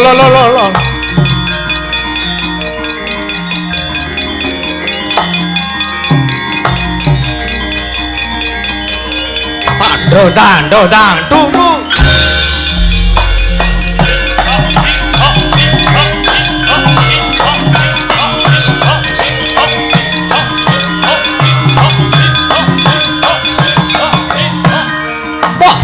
Lo lo lo lo. Tando tando tang tunggu. Wah.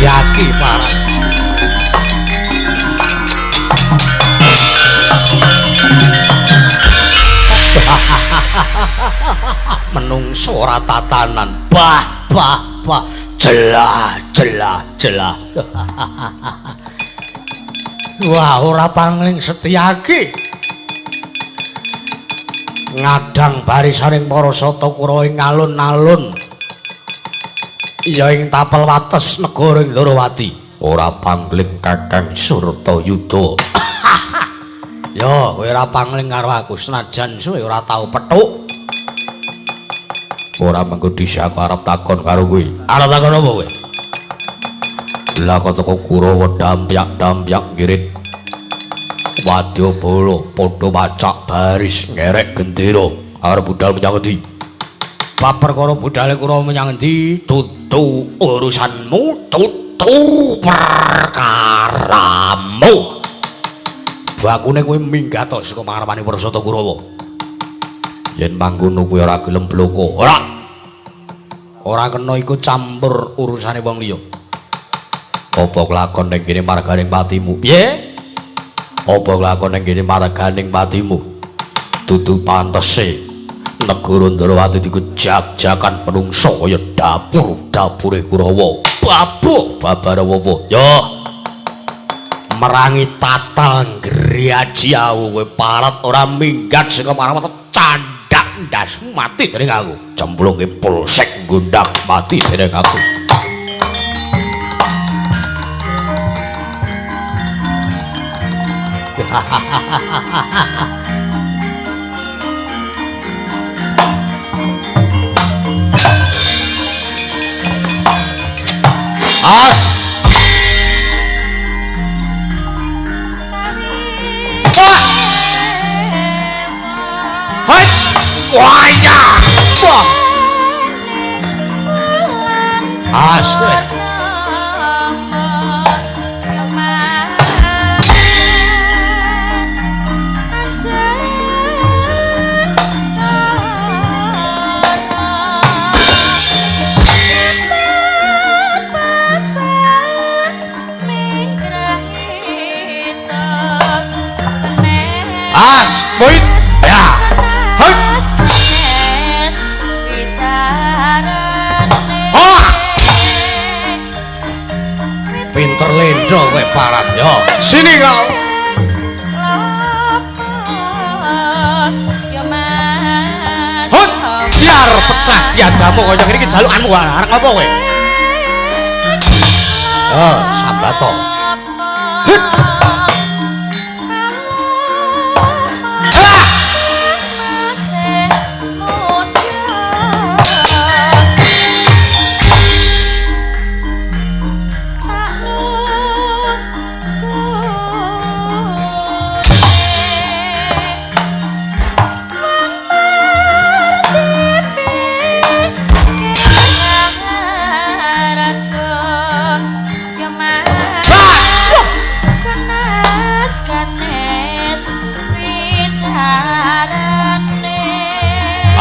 Jaki parah. Menungso ora tatanan. Bah bah bah. Jelah jelah jelah. Wah, ora pangling Setyaki. Ngadang barisaning para sata Kurawa ing alun-alun. Ya ing tapel wates negara Ndrawati. Ora pangling Kakang Surtayuda. Ya, kowe ora pangling karo aku senajan suwe ora tau petuk. Ora mengko dhisik aku arep takon karo kowe. Arep takon apa kowe? Lah kok teko Kurawa dampyak-dampyak ngirit. Wadyabala padha pacak baris ngerek gendera. Arep budal menyang endi? Bab perkara budale Kurawa menyang endi dudu urusanmu, dudu perkaramu. Bakune kowe minggat to saka pangarepane para sata Kurawa. Yen mangkono kowe ora gelem bloko. Ora. Ora kena iku campur urusane wong liya. Apa kelakon ning kene marganing patimu? Piye? Apa kelakon ning kene marganing patimu? Dudu pantese negara Ndrawati dikejak-jakan menungso kaya dapur-dapure Kurawa. Babu babar apa? Yo. Merangi tatal ngriaji aku kowe parat ora minggat saka marang candak ndas mati dening aku. Cemplunge polsek gondang mati dening aku. As. Wah. Hai. Wah ya. Wah. As kowe. As, boit, ya, hut, oh, pinter lendo kowe parat yo. Sini kau. Hut, biar pecah tiadamu kaya ngene iki jalukanmu arep ngopo kowe? Yo, sambato. Hut.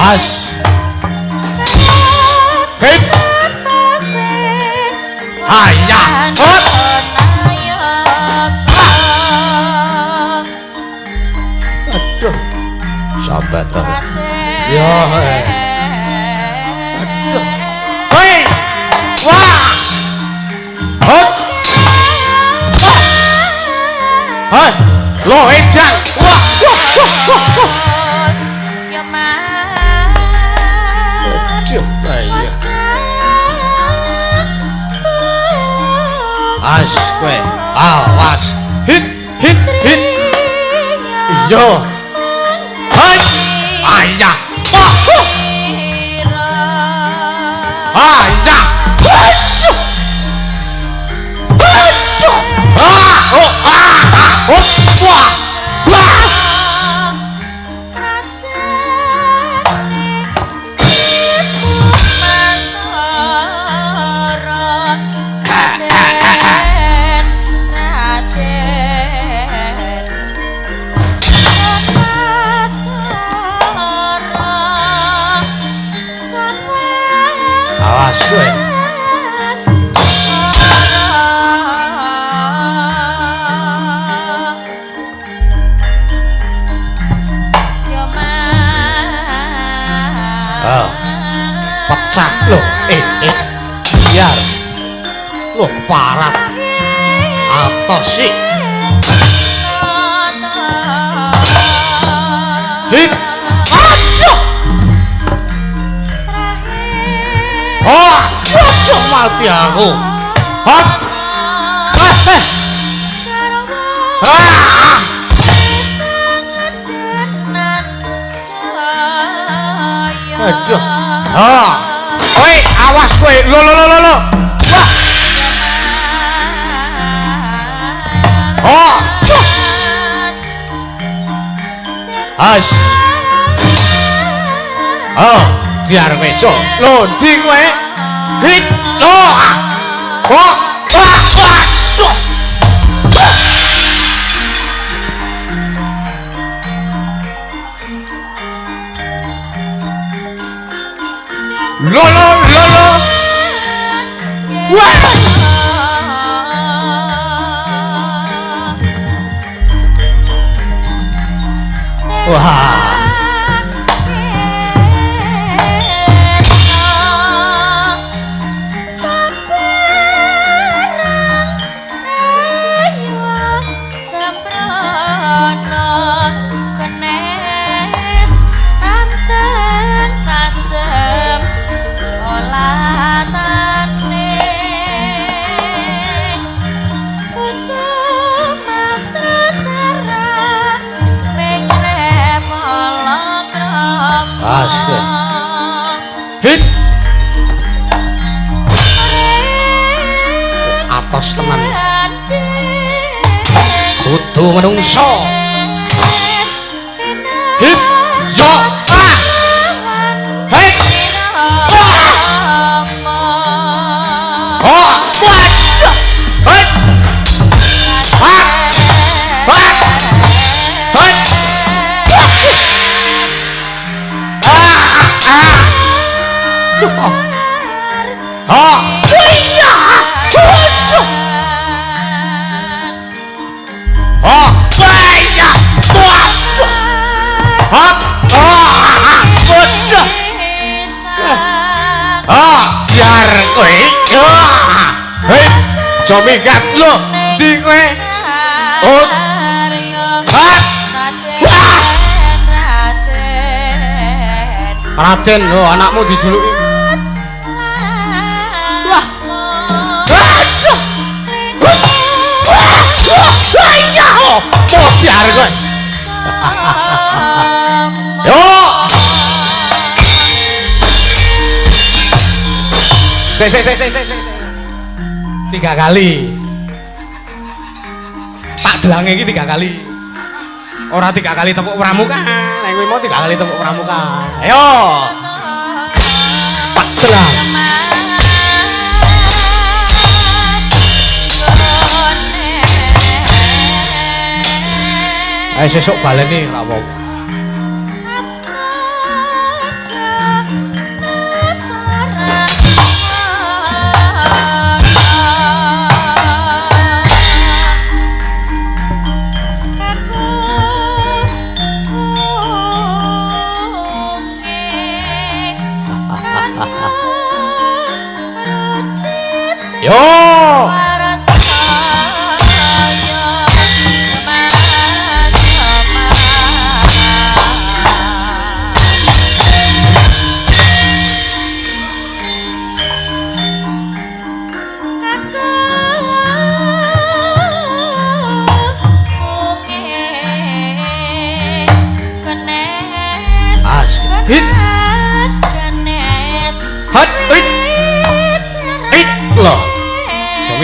As. Hit. Hayah. Hut. Aduh. Sambat to. Ya. Aduh. Hei. Wah. Hut. Hei. Lo edan. Wah. Wah. Wah. Wah. As kowe. Awas. Hit hit hit. Iya. Ha. Ayah. Ayah. Ah, oh, ah, ah, oh, wah, wah. Awas kowe. Pecah loh, biar loh parah atau sih hip aduh oh aduh mati aku hot ah aduh ah. Oi, awas kowe. Lo lo lo lo lo. Wah. Oh. As. Oh, diar kowe, so. Lo, ndi kowe? Hit. Lo. Oh. Wah, wah. Duh. Lo lo lo lo. Wah. Wah. Asik. Hit. Atos tenan. Dudu menungso. Hit. Yo. Ah. Hit. Oh. Waduh. Hit. Ah. Ah. Hit. Ah. Iya. Oh. Iya. Waduh. Hot. Ah. Waduh. Ah, jar kowe. Hei, aja minggat lho. Ndi kowe? Oh. Ah. Wah. Raden, lho anakmu dijuluki. Wah. Waduh. Wah, iya. Oh, biar kowe. Yo. Sik sik sik sik sik. 3 kali. Tak delange iki 3 kali. Ora 3 kali tepuk pramuka. Nek kowe mau 3 kali tepuk pramuka. Ayo. Tak delang. Ayo sesuk baleni ora apa-apa. Yo. As.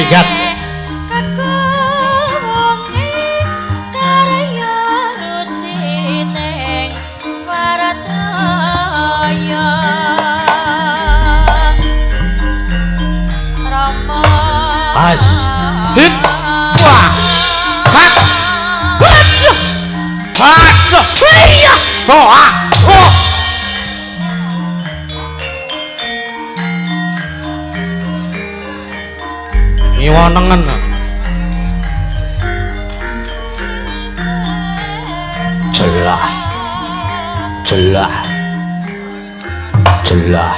Minggat. Pas. Hit. Wah. Hak. Waduh. Waduh. Iya. Wah. Oh. Ngiwa nengen. Jelah. Jelah. Jelah.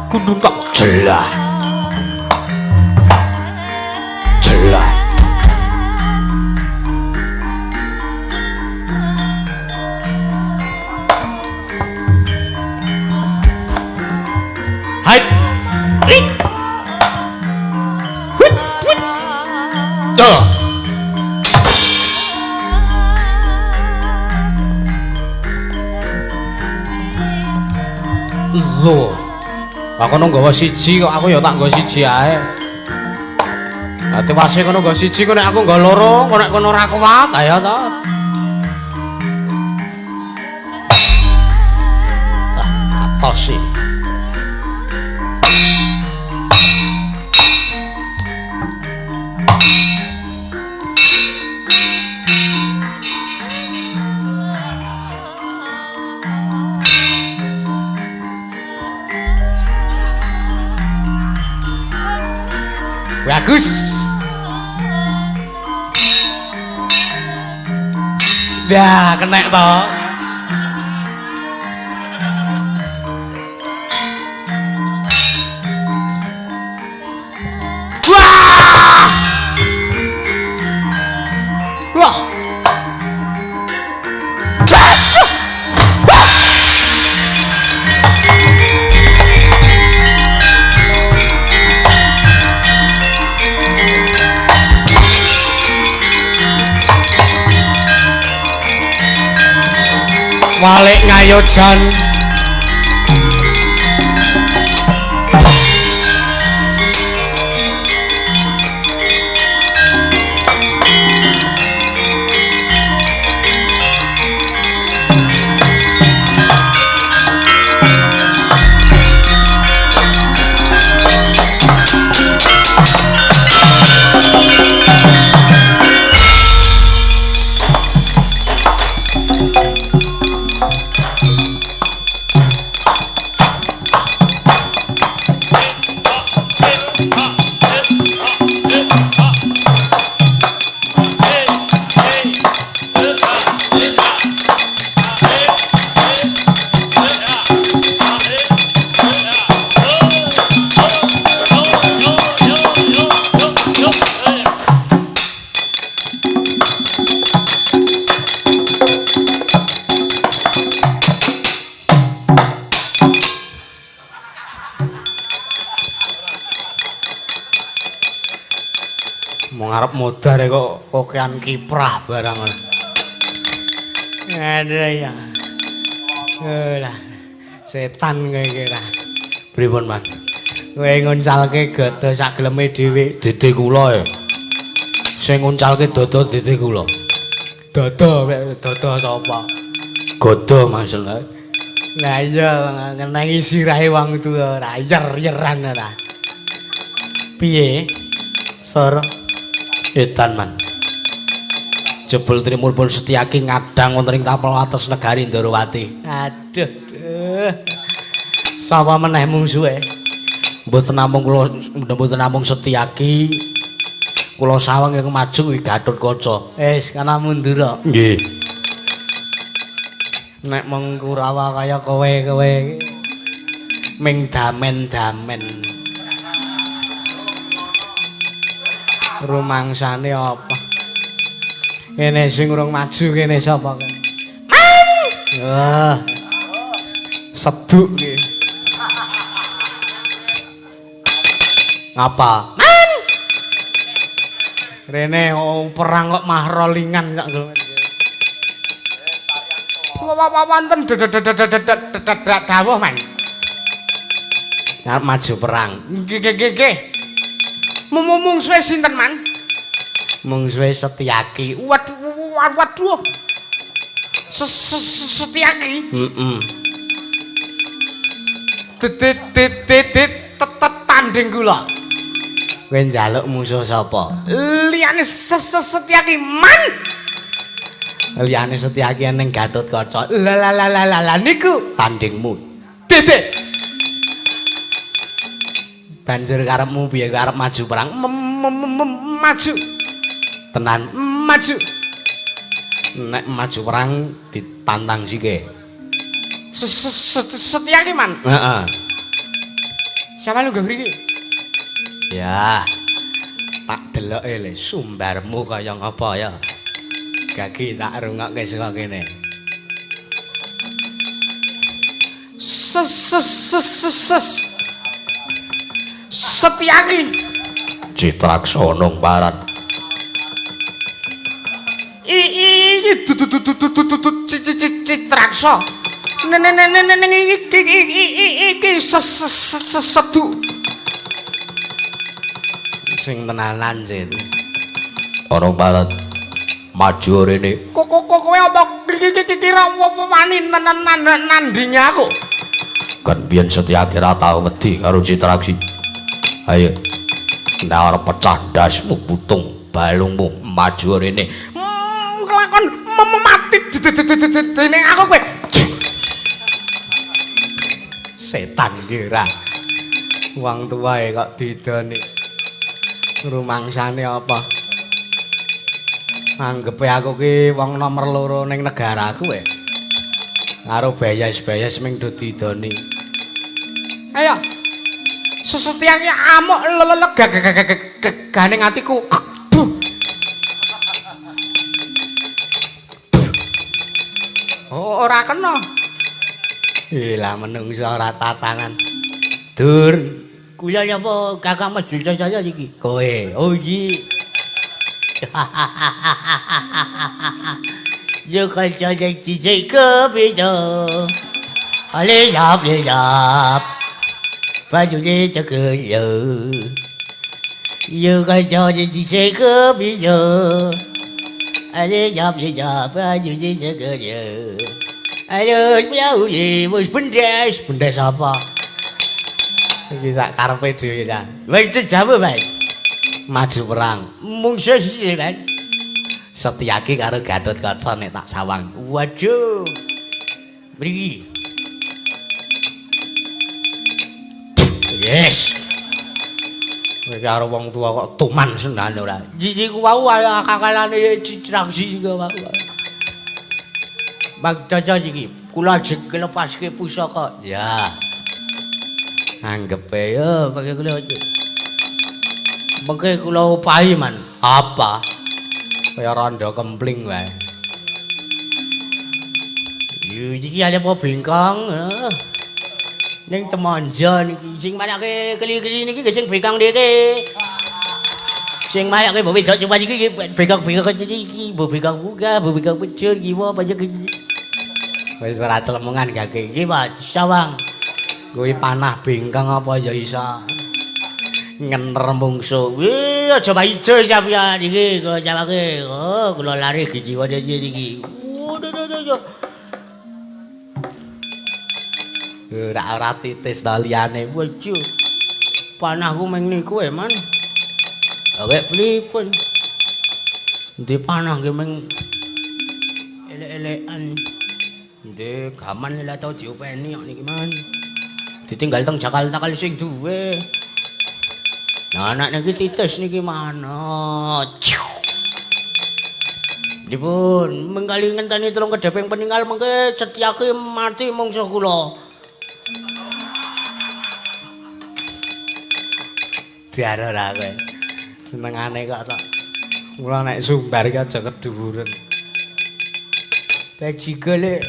Kundung tak jelah. Jelah. Hai. Hit. Hut, hut. Duh. Lho. Aku kono nggawa siji kok aku ya tak nggawa siji ae. Lah tiwase kono nggawa siji kok nek aku nggawa loro, kok nek kono ora kuat, ayo to. Ah, atos sih. Bagus. Dah kenek to. Wah! Wah! Wah! Walik ngayojan. Mung arep modar kok kokean kiprah barang. Aduh ya. Lah, setan kowe iki ra. Pripun, Mas? Kowe nguncalke gada sak geleme dhewe, dede kula e. Sing nguncalke dada dede kula. Dada, dada sapa? Gada maksudnya. Lah iya ngenengi sirahe wong tuwa ora yer-yeran ora. Piye? Sor. Edan man. Jebul Trimur pun Setyaki ngadang wonten ing tapel wates negari Ndorowati. Aduh, duh. Sapa meneh mungsuhe? Mboten namung kula, mboten namung Setyaki. Kula sawang ingkang majeng kuwi Gathotkaca. Wis kana mundur. Nggih. Nek mung Kurawa kaya kowe-kowe ming damen-damen. Rumangsane apa? Kene sing urung maju kene sapa kene? Man! Wah. Seduk iki. Ngapa? Man! Rene oh, perang kok mahrolingan kok. Wonten dawuh, Man. Arep maju perang. Nggih nggih nggih. Mungsuhe sinten, Man? Mungsuhe Setyaki. Waduh waduh. Setyaki. Heeh. Tanding kula. Kowe njaluk musuh sapa? Liyane Setyaki, Man. Liyane Setyaki ning Gatotkaca. La la la la la niku tandingmu. Dede. Banjur karepmu piye? Arep maju perang? Maju. Tenan maju. Nek maju perang ditantang sike. Setyaki, Man. Heeh. Siapa lu mriki? Ya. Tak deloke le sumbarmu kaya ngapa ya. Gagi tak rungokke saka kene. Setyaki. Citraksana Barat. Iki dudu Citraksa. Ning iki iki sedu. Sing tenanan, Cit. Ana Barat maju rene. Kok kowe apa kira wani nandingi aku? Kan biyen Setyaki ra tau wedi karo Citraksi. Ayo. Nek arep pecah ndasmu putung balungmu maju rene. Kelakon mati dene aku kowe. Setan ki ora. Wong tuwae kok didoni. Rumangsane apa? Anggepe aku ki wong nomor loro ning negaraku e. Karo bayas-bayas ming do didoni. Ayo. Setyaki amuk lelek gagane atiku. Oh, ora kena. Lah menungso ora tatanan. Dur, kula napa Kakang Mas Dursasana iki? Kowe. Oh iki. Yo kanca sing kepito. Ale yap yap. Bajune cekelo. Yo kanca sing kepito. Ale yap yap bajune cekelo. Ayo, wis bendes, bendes apa? Iki sak karepe dhewe ta. Wis jamu, Pak. Maju perang. Mungsuh siji, Pak. Setyaki karo Gatotkaca nek tak sawang. Waduh. Mriki. Yes. Kowe karo wong tua kok tuman senane ora. Iki ku wau kakalane Citraksi iku wau. Bang Caca iki, kula ajeng lepaske pusaka. Ya. Anggepe yo pakai kula. Mengke kula upahi, Man. Apa? Kaya rondo kempling wae. Yo iki ana apa bengkong? Ning Temanja niki sing marake keli-keli niki sing bengkong niki. Sing marake mbok wedok cuma iki bengkong-bengkong iki, mbok bengkong buka, mbok bengkong pecul kiwa banyak iki. Wis ora celemongan gage iki, Pak. Sawang. Kuwi panah bengkong apa ya isa ngener mungsuh. Wih, aja maijo sampeyan iki kula jawake. Oh, kula lari jiwane iki. Waduh. Ora titis ta liyane. Waduh. Panahku ming niku e, Man. Oke, pripun? Endi panah ki ming elek-elekan. Endi gaman lha tau diopeni kok niki, Man. Ditinggal teng Jakarta kali sing duwe. Nah, anak niki titis niki mana? Dipun mengkali ngenteni telung kedheping peninggal mengke Setyaki mati mungsuh kula. Diar ora kowe. Senengane kok tok. Mula nek sumbar iki aja kedhuwuren. Bejige lek.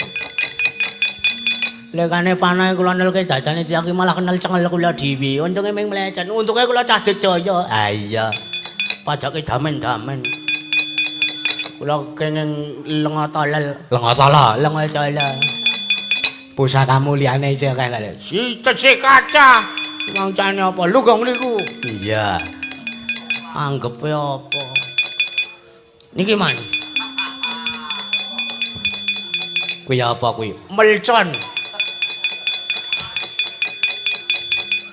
Lekane panah kula nelke jajane Setyaki malah kenal cengel kula dhewe. Untunge ming mlecet. Untunge kula cah digdaya. Ah iya. Pajake damen-damen. Kula kenging lenga tolel. Lenga tolel, lenga tolel. Pusakamu liyane isih akeh lho. Siji kaca. Mangcane apa? Lho kok ngriku. Iya. Anggepe apa? Niki Man. Kuwi apa kuwi? Melcon.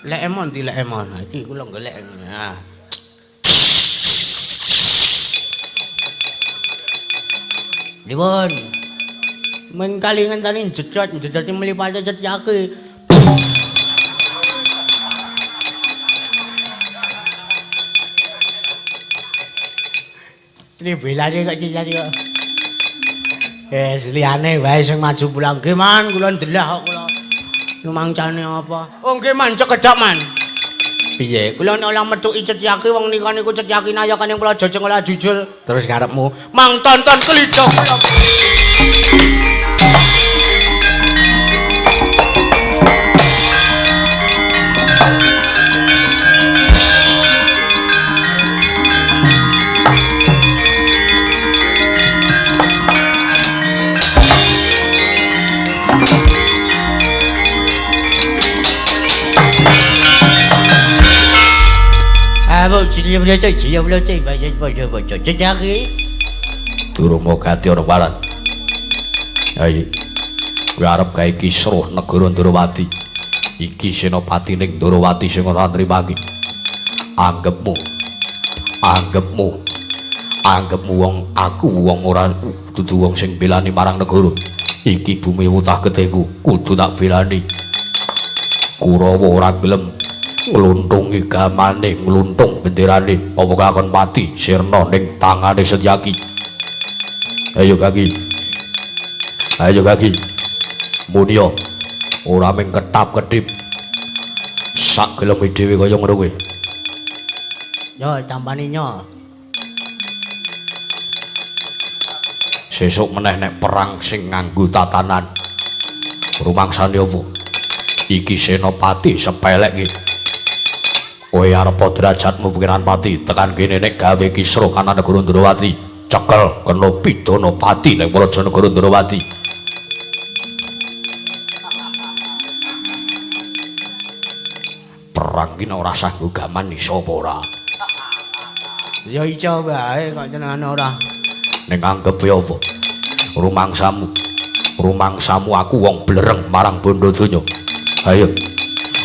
Lek emon di lek emon. Iki kula golek. Nah. Liwon. Mengkali ngenteni jejot, jejot mlipate cetyake. Tribelane kok cicane kok. Wis liyane wae sing maju pulang. Nggih Man, kula ndelah kok kula. Lumangcane apa? Oh nggih Man, cekedhak Man. Piye? Kula nek ora metuki cetyake wong nika niku cetyaki nayakane kula aja ora jujur. Terus karepmu mang tonton klidho kula. Durung gati ana waran. Ayo. Kowe arep gawe kisruh negara Ndrawati. Iki senopati ning Ndrawati sing ora nrimake. Anggepmu. Anggepmu. Anggepmu wong aku wong ora dudu wong sing belani marang negara. Iki bumi wutah getihku kudu tak belani. Kurawa ora gelem ngluntungi gamane, ngluntung benderane, apa kakon pati sirna ning tangane Setyaki. Ayo kaki. Ayo kaki. Munio ora mung ketap-kedip. Sak geleme dhewe kaya ngono kuwi. Yo tampani nyo. Sesuk meneh nek perang sing nganggo tatanan. Rumangsane apa? Iki senopati sepelek iki. Kowe arep derajatmu pikiran pati tekan kene nek gawe kisruh kana negara Ndrawati, cekel kena pidana pati ning praja negara Ndrawati. Perang ki ora sanggo gaman iso apa ora? Ya iso wae kok jenengane ora. Ning anggepe apa? Rumangsamu. Rumangsamu aku wong blereng marang bondo donya. Ayo.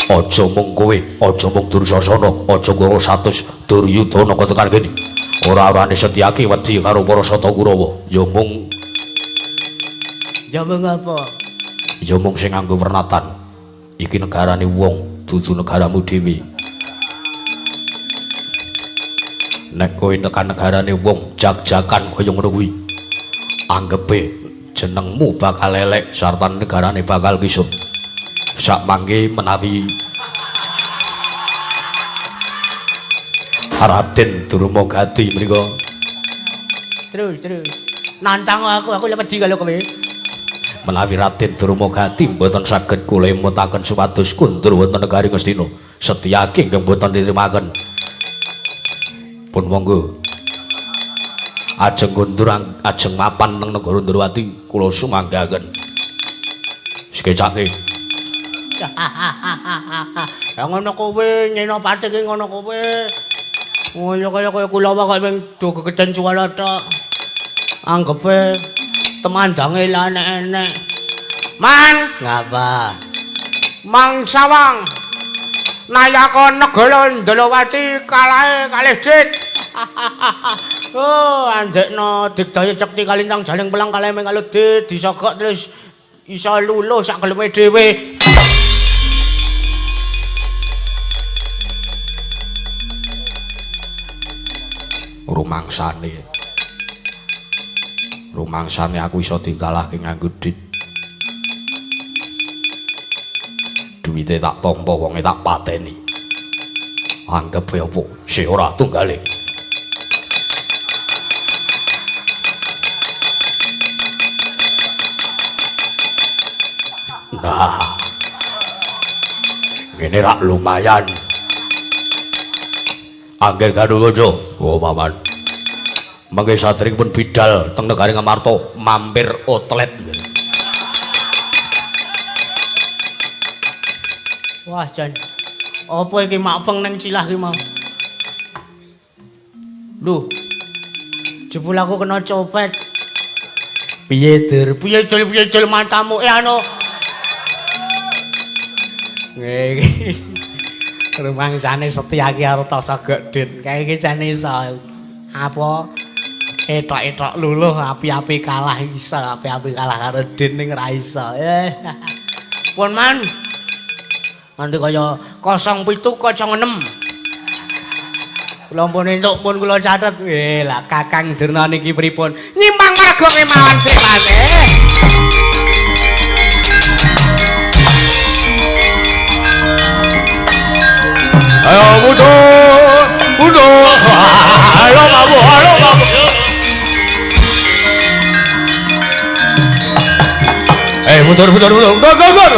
Aja mung kowe, aja mung Dursasana, aja karo 100 Duryudana kok tekan kene. Ora-orane Setyaki wedi karo para Sata Kurawa. Ya mung ya mung apa? Ya mung sing nganggo wernatan. Iki negarane wong, dudu negaramu dhewe. Nek kowe tekan negarane wong jak-jakan kaya ngono kuwi, anggepe jenengmu bakal elek sarta negarane bakal kisut. Sak mangke menawi Raden Durmagati menika terus terus nantang aku wedi kalau kowe. Menawi Raden Durmagati mboten saged kula emutaken supados kundur wonten negari Ngastina, Setyaki ingkang mboten nrimaken. Pun monggo ajeng kundur ajeng mapan teng negara Ndrawati kula sumanggaken. Sekecake. Ya ngono kowe, Senopati ki ngono kowe. Ngono kaya kaya kulawa kok mung do gegeden suwala tok. Anggepe temandange lah enek-enek. Man, ngapa? Mang Sawang. Nayaka negara Ndrawati kalahe kalih dit. Oh, andekno digdaya cekti kalintang jaling pelang kalahe ming kalih dit disogok terus iso luluh sak geleme dhewe. Rumangsane. Rumangsane aku iso dikalahke nganggo dit. Duwite tak tampa, wonge tak pateni. Anggepe apa? Si ora tunggale. Nah. Ngene rak lumayan. Angger Garuda, oh paman. Mangke sadèrèngipun bidal teng negari Ngamarta mampir outlet. Wah, jan. Apa iki makpeng nang cilah ki mau? Lho. Jebul aku kena copet. Piye, Dur? Piye jul piye jul matamu? Eh anu. Nggih. Rumangsane Setyaki karo Tasa Gedhen. Kae iki jane iso. Apa etok-etok luluh api-api kalah iso, api-api kalah karo Din ning ra iso. Eh. Pun man. Nanti kaya 0706. Kula pun entuk pun kula catet. Eh lah Kakang Durna niki pripun? Nyimpang warga kemawon Dik Patih. Ayo mundur, mundur. Ayo mabuk, ayo mabuk. Eh mundur, mundur, mundur, mundur, mundur.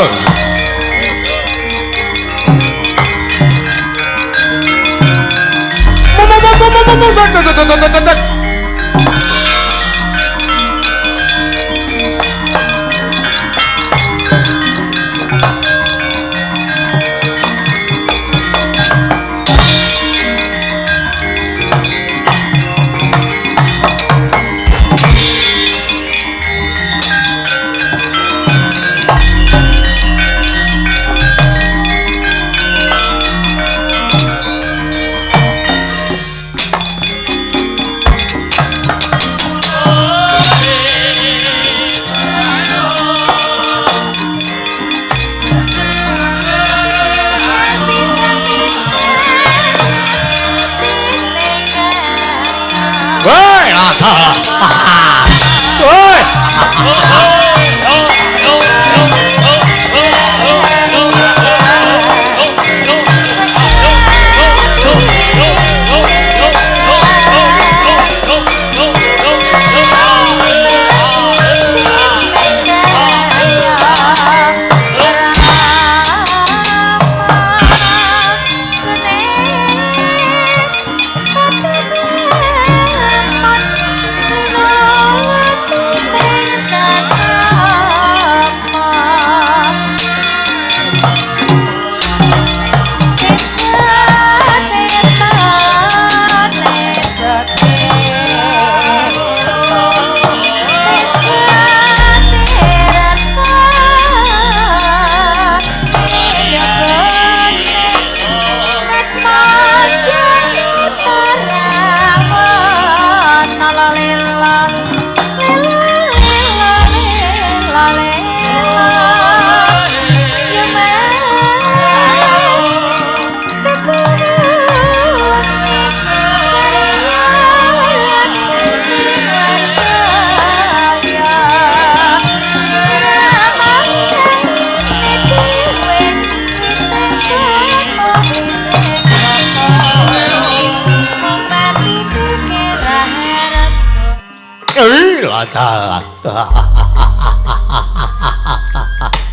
Mundur. Woi, ada. Woi.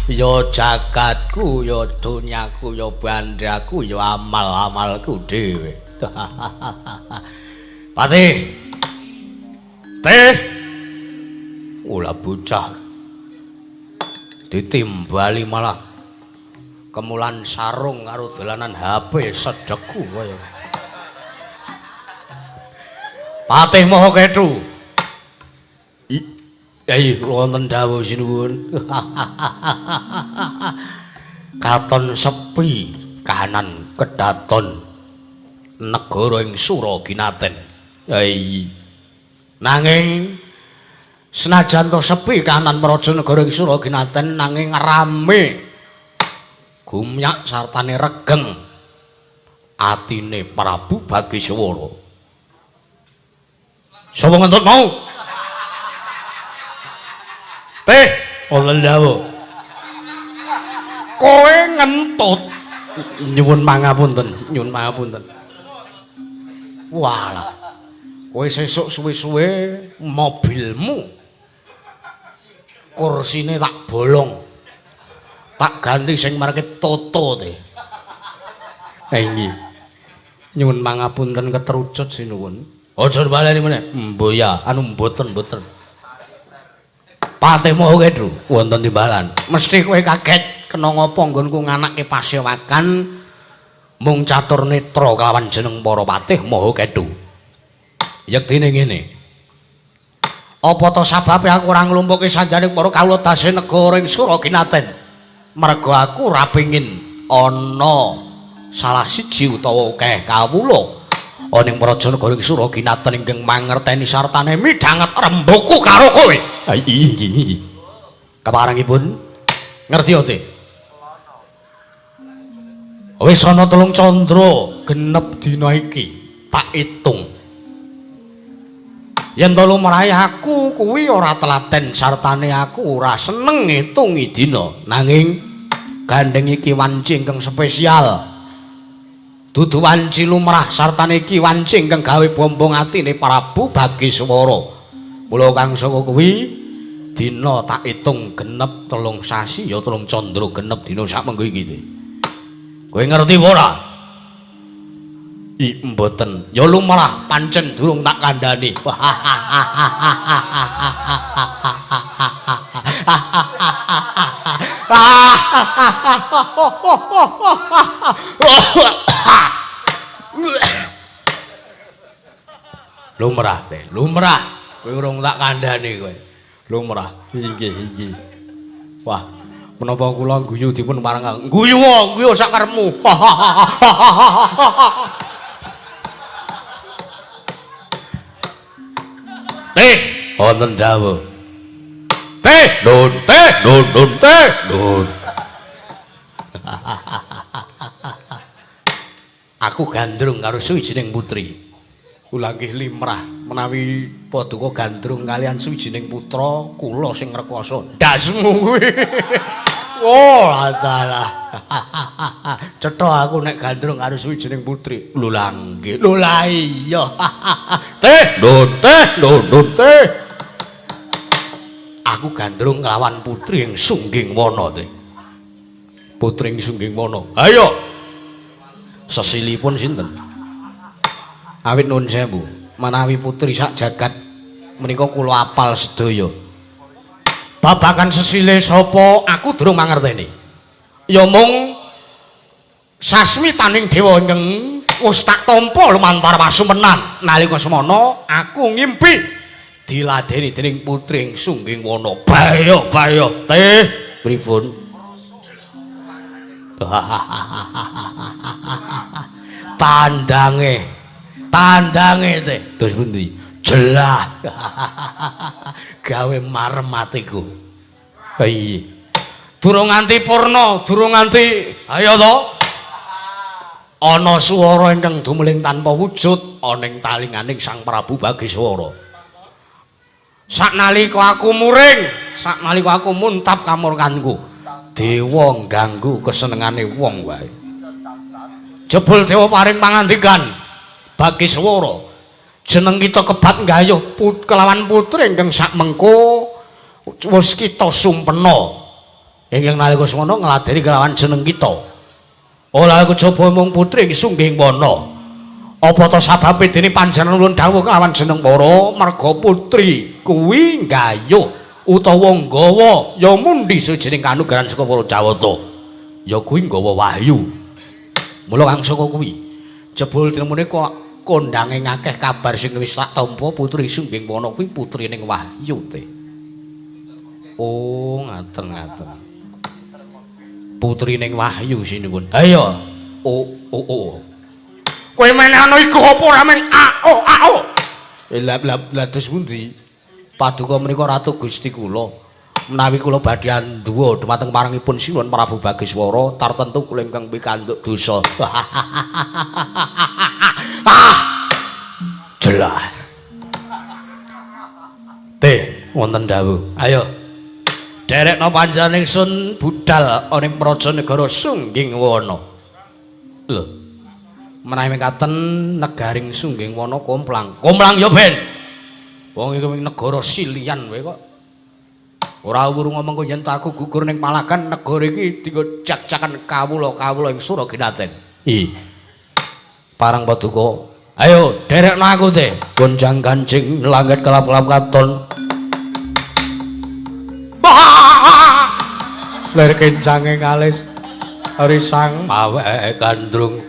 Ya jagatku, ya dunyaku, ya bandaku, ya amal-amalku dhewe. Patih. Teh. Ula bocah. Ditimbali malah kemulan sarung karo dolanan HP sedeku kaya. Patih Maha Kethu. Eh, wonten dawuh sinuwun. Katon sepi kahanan kedaton negara ing Suraginaten. Hai. Nanging senajan to sepi kahanan praja negara ing Suraginaten nanging rame gumyak sartane regeng atine Prabu Bagiswara. Sapa ngentut mau? Teh, wonten dawuh. Kowe ngentut. Nyuwun pangapunten, nyuwun pangapunten. Walah. Kowe sesuk suwe-suwe mobilmu kursine tak bolong. Tak ganti sing marke Toto teh. Ha nggih. Nyuwun pangapunten ketrucut sinuwun. Aja baleni meneh. Mboh ya, anu mboten-mboten. Patih Maha Kethu wonten timbalan. Mesti kowe kaget kena ngapa nggonku nganake pasewakan Mung catur netra kelawan jeneng para patih maha kedu. Yektine ngene. Apa ta sababe aku ora nglumpukke sandaning para kawula dase negara ing Suraginaten? Merga aku ora pengin ana salah siji utawa akeh kawula ana ing praja negara ing Suraginaten ingkang mangerteni sartane midhanget rembugku karo kowe. Ha iya. Keparengipun ngerti ate? Wis ana 3 candra genep dina iki tak itung. Yen to lumrahe aku kuwi ora telaten sartane aku ora seneng ngitungi dina. Nanging gandeng iki wanci ingkang spesial. Dudu wanci lumrah sartane iki wanci ingkang gawe bombong atine Prabu Bagiswara. Mula kang saka kuwi dina tak itung genep 3 sasi ya 3 candra genep dina sak mengko iki. Kowe ngerti apa ora? I mboten. Ya lumrah pancen durung tak kandhani. Lumrah te, lumrah. Kowe urung tak kandhani kowe. Lumrah. Inggih, inggih. Wah, menapa kula guyu dipun pareng? Guyu, guyu sak karepmu. Teh, wonten dawuh. Teh, nun, teh, nun, nun, teh, nun. Aku gandrung karo suwijining putri. Kula nggih limrah menawi paduka gandrung kalian suwijining putra kula sing ngrekoso. Ndasmu kuwi. Oh, dalah. Cetha aku nek gandrung karo suwijining putri. Lho lah nggih. Lho lah iya. Teh, nun, teh, nun, nun, teh. Aku gandrung kelawan putri ing Sungging Wana, teh. Putri ing Sungging Wana. Ayo. Sesilipun sinten? Awit nuwun sewu, menawi putri sak jagat menika kula apal sedaya. Babagan sesile sapa aku durung mangerteni. Ya mung sasmitaning dewa ingkang wis tak tampa lumantar pasumenan. Nalika semana aku ngimpi diladeni dening putri ing Sungging Wana. Bayo bayo teh pripun? Tandange tandange teh terus pundi? Jelah. Gawe marem atiku. Iya. Durung nganti purna, durung nganti ayo to. Ana swara ingkang dumeling tanpa wujud ana ing talinganing Sang Prabu Bagiswara. Saknalika aku muring, saknalika aku muntap kamurkanku, dewa ngganggu kesenengane wong wae. Jebul dewa paring pangandikan Bagiswara, jeneng kita kebat nggayuh kelawan putri ingkang sakmengko wis kita sumpena. Ingkang nalika semana ngladeni kelawan jeneng kita. Ora kejaba mung putri ing Sungging Wana. Apa ta sababe dene panjenengan ulun dawuh kelawan jeneng para merga putri kuwi nggayuh utawa nggawa ya mundi suwijining kanugrahan saka para Jawata. Ya kuwi nggawa wahyu. Mula kang saka kuwi jebul tinemune kok kondange ngakeh kabar sing wis tak tampa putri Sungging Wana kuwi putrining Wahyu teh. Oh, ngaten-ngaten. Putrining Wahyu sinuwun. Ayo. O o o. Kowe meneh ana iku apa ora men a o a o. Lah lah lah terus pundi? Paduka menika Ratu Gusti kula. Menawi kula badhe anduwa dumateng parengipun Sinuwun Prabu Bagiswara tartentu kula ingkang pikantuk dosa. Ah! Jelah. Teh wonten dawuh. Ayo. Derekno panjenengan ingsun budal ana ing praja negara Sungging Wana. Lho. Menawi mekaten negaring Sungging Wana komplang. Komplang ya ben. Wong iki ing negara Silian wae kok. Ora wuru ngomong kok yen aku gugur ning palagan negara iki dienggo jak-jakan kawula-kawula ing Suraginaten. Ih. Parang paduka. Ayo derekno aku teh. Gonjang ganjing langit kelap-kelap katon. Lir kencange ngalis risang mawek gandrung.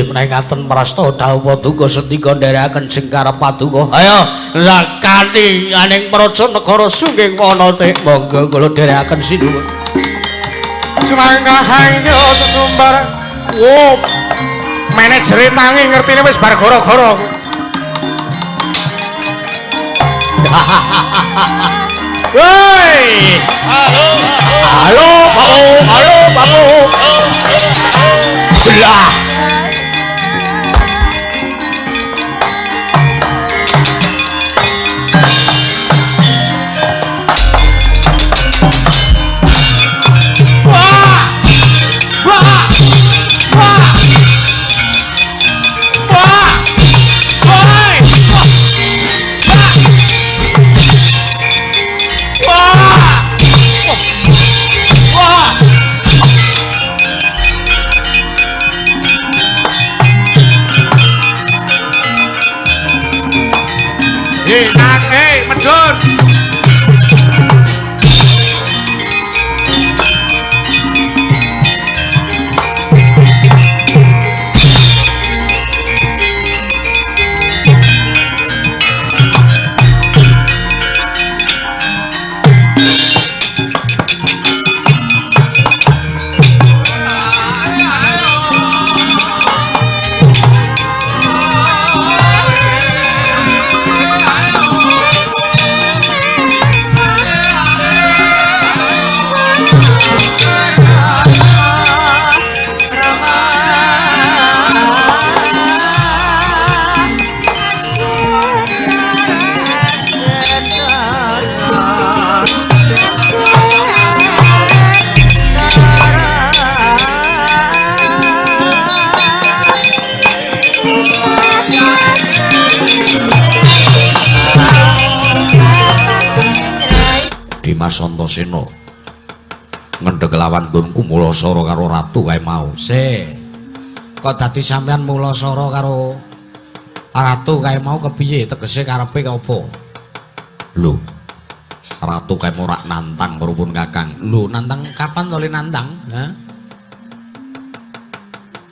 Menawi ngaten prasta dawuh paduka sendika nderekaken sing karep paduka. Ayo lakati aning praja negara Sungging Wanate. Monggo kula nderekaken sinuwun. Sumangga sesumbar. Wo. Manajere tangi ngertine wis bar gara-gara. Woi. Halo. Halo, Pak. Halo, Pak. Lah. Wah. Wah. Wah. Wah. Woi. Wah. Wah. Hei, nang, hei, medun. Dimas Antasena ngendheg lawan nggonku Mulasara karo ratu kae mau. Se. Kok dadi sampean Mulasara karo ratu kae mau kepiye? Tegese karepe apa? Lho. Ratu kae mau rak nantang karo pun Kakang. Lho, nantang kapan to le nantang? Ha?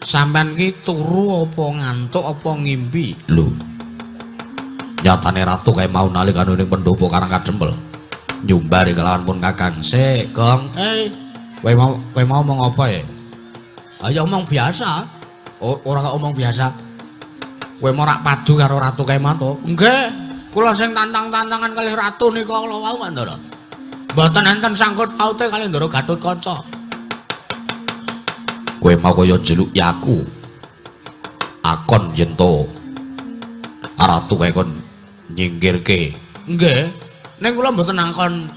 Sampean ki turu apa ngantuk apa ngimpi? Lho. Nyatane ratu kae mau nalikane ning pendopo Karang Kadempel. Nyumbari kelawan pun Kakang. Sik, Gong. Kowe mau omong apa ya? Ayo omong biasa. Ora kok omong biasa. Kowe mau rak padu karo ratu kae mau to? Nggih. Kula sing tantang-tantangan kalih ratu nika kula wau, Pak Ndara. Mboten enten sangkut paute kalih Ndara Gatotkaca. Kowe mau kaya njeluki aku. Akon yen to ratu kae kon nyingkirke. Nggih. Ning kula mboten angkon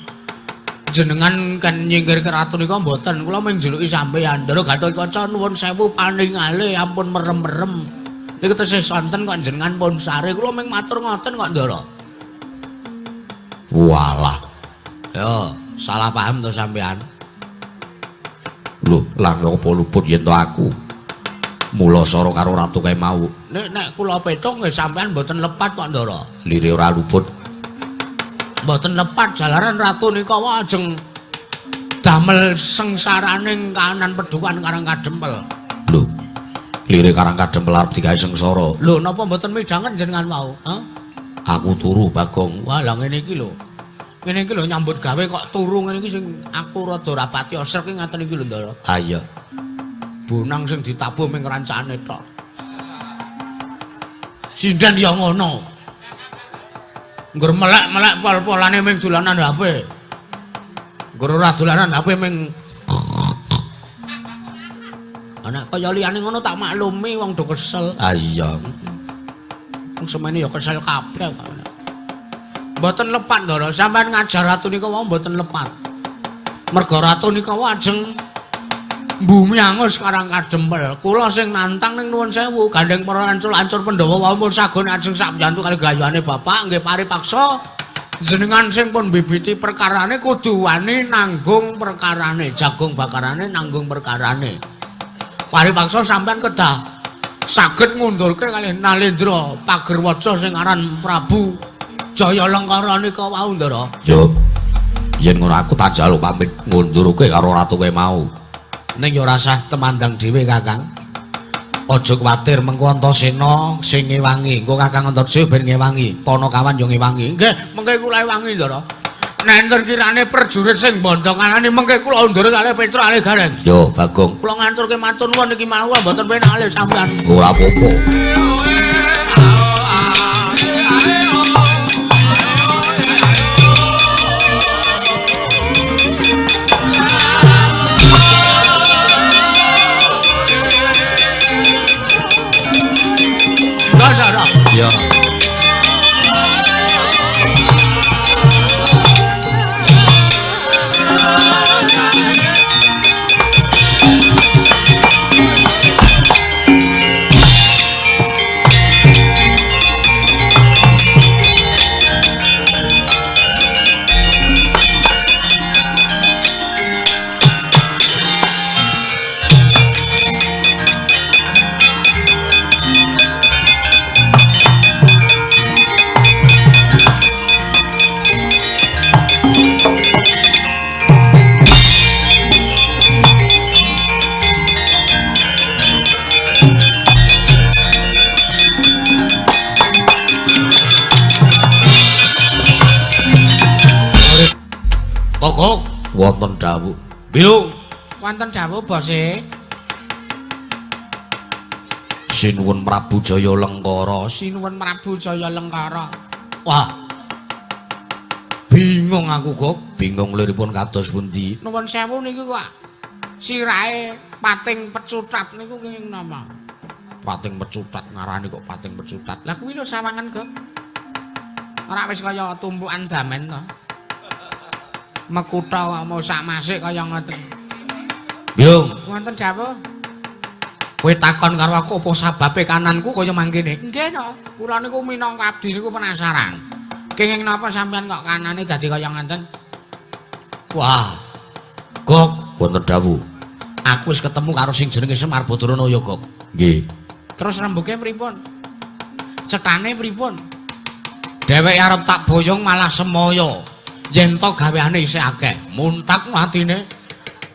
jenengan kan nyingkirke ratu nika mboten. Kula mung njeluki sampeyan. Ndara Gatotkaca nuwun sewu paningale ampun merem-merem. Niku tesih sonten kok jenengan pun sare. Kula mung matur ngoten kok, Ndara. Walah. Yo, salah paham to sampean. Lho, lah apa luput yen to aku Mulasara karo ratu kae mau. Nek nek kula petuk nggih sampean mboten lepat kok, Ndara. Lire ora luput. Mboten lepat jalaran ratu nika ajeng damel sengsaraning kahanan pedukan Karang Kadempel. Lho, lire Karang Kadempel arep digawe sengsara. Lho, napa mboten midhanget jenengan wau? Ha? Aku turu, Bagong. Wah, lah ngene iki lho. Ngene iki lho nyambut gawe kok turu ngene iki sing aku rada ora pati osrek iki ngaten iki lho, Ndara. Ha iya. Bonang sing ditabuh ming rancane tok. Sinden ya ngono. Ngger melek-melek pol-polane ming dolanan HP. Ngger ora dolanan HP ming anak kaya liyane ngono tak maklumi wong do kesel. Ha iya. Wong semene ya kesel kabeh kok. Mboten lepat, Ndara. Sampeyan ngajar ratu nika wau mboten lepat. Merga ratu nika wau ajeng bumi angus Karang Kadempel. Kula sing nantang ning nuwun sewu, gandeng para ancur-ancur Pandhawa wau pun sagon ajeng sakbiyantu kali gayane bapak nggih paripaksa jenengan sing pun bibiti perkarane kudu wani nanggung perkarane, jagung bakarane nanggung perkarane. Paripaksa sampean kedah saged ngundurke kalih Nalendra Pagerwaca sing aran Prabu Jaya Lengkara nika wau, Ndara. Yo. Yen ngono aku tak njaluk pamit ngundurke karo ratu kowe mau. Ning ya ora usah temandang dhewe, Kakang. Aja kuwatir mengko Antasena sing ngewangi. Engko Kakang Antarja ben ngewangi, Panakawan ya ngewangi. Nggih, mengke kula ewangi, Ndara. Nek enten kirane prajurit sing bondo kanane mengke kula undur kalih Petruk kalih Gareng. Yo, Bagong. Kula ngaturke matur nuwun iki mawon mboten penak kalih sampeyan. Ora apa-apa. Ya. Togok wonten dawuh. Bilung wonten dawuh, Bose. Sinuwun Prabu Jaya Lengkara, sinuwun Prabu Jaya Lengkara. Wah. Bingung aku kok, bingung liripun kados pundi. Nuwun sewu niku kok sirahe pating pecutat niku kenging napa? Pating pecutat ngarani kok pating pecutat. Lah kuwi lho sawangan kok. Ora wis kaya tumpukan damen to. Mekutha kok mau sak masik kaya ngoten. Bilung, wonten dawuh. Kowe takon karo aku apa sababe kananku kaya mangkene? Nggih to, kula niku minangka abdi niku penasaran. Kenging napa sampean kok kanane dadi kaya ngoten? Wah. Gok, wonten dawuh. Aku wis ketemu karo sing jenenge Semar Badranaya, Gok. Nggih. Terus rembuke pripun? Cetane pripun? Dheweke arep tak boyong malah semaya. Yen to gaweane isih akeh, muntap atine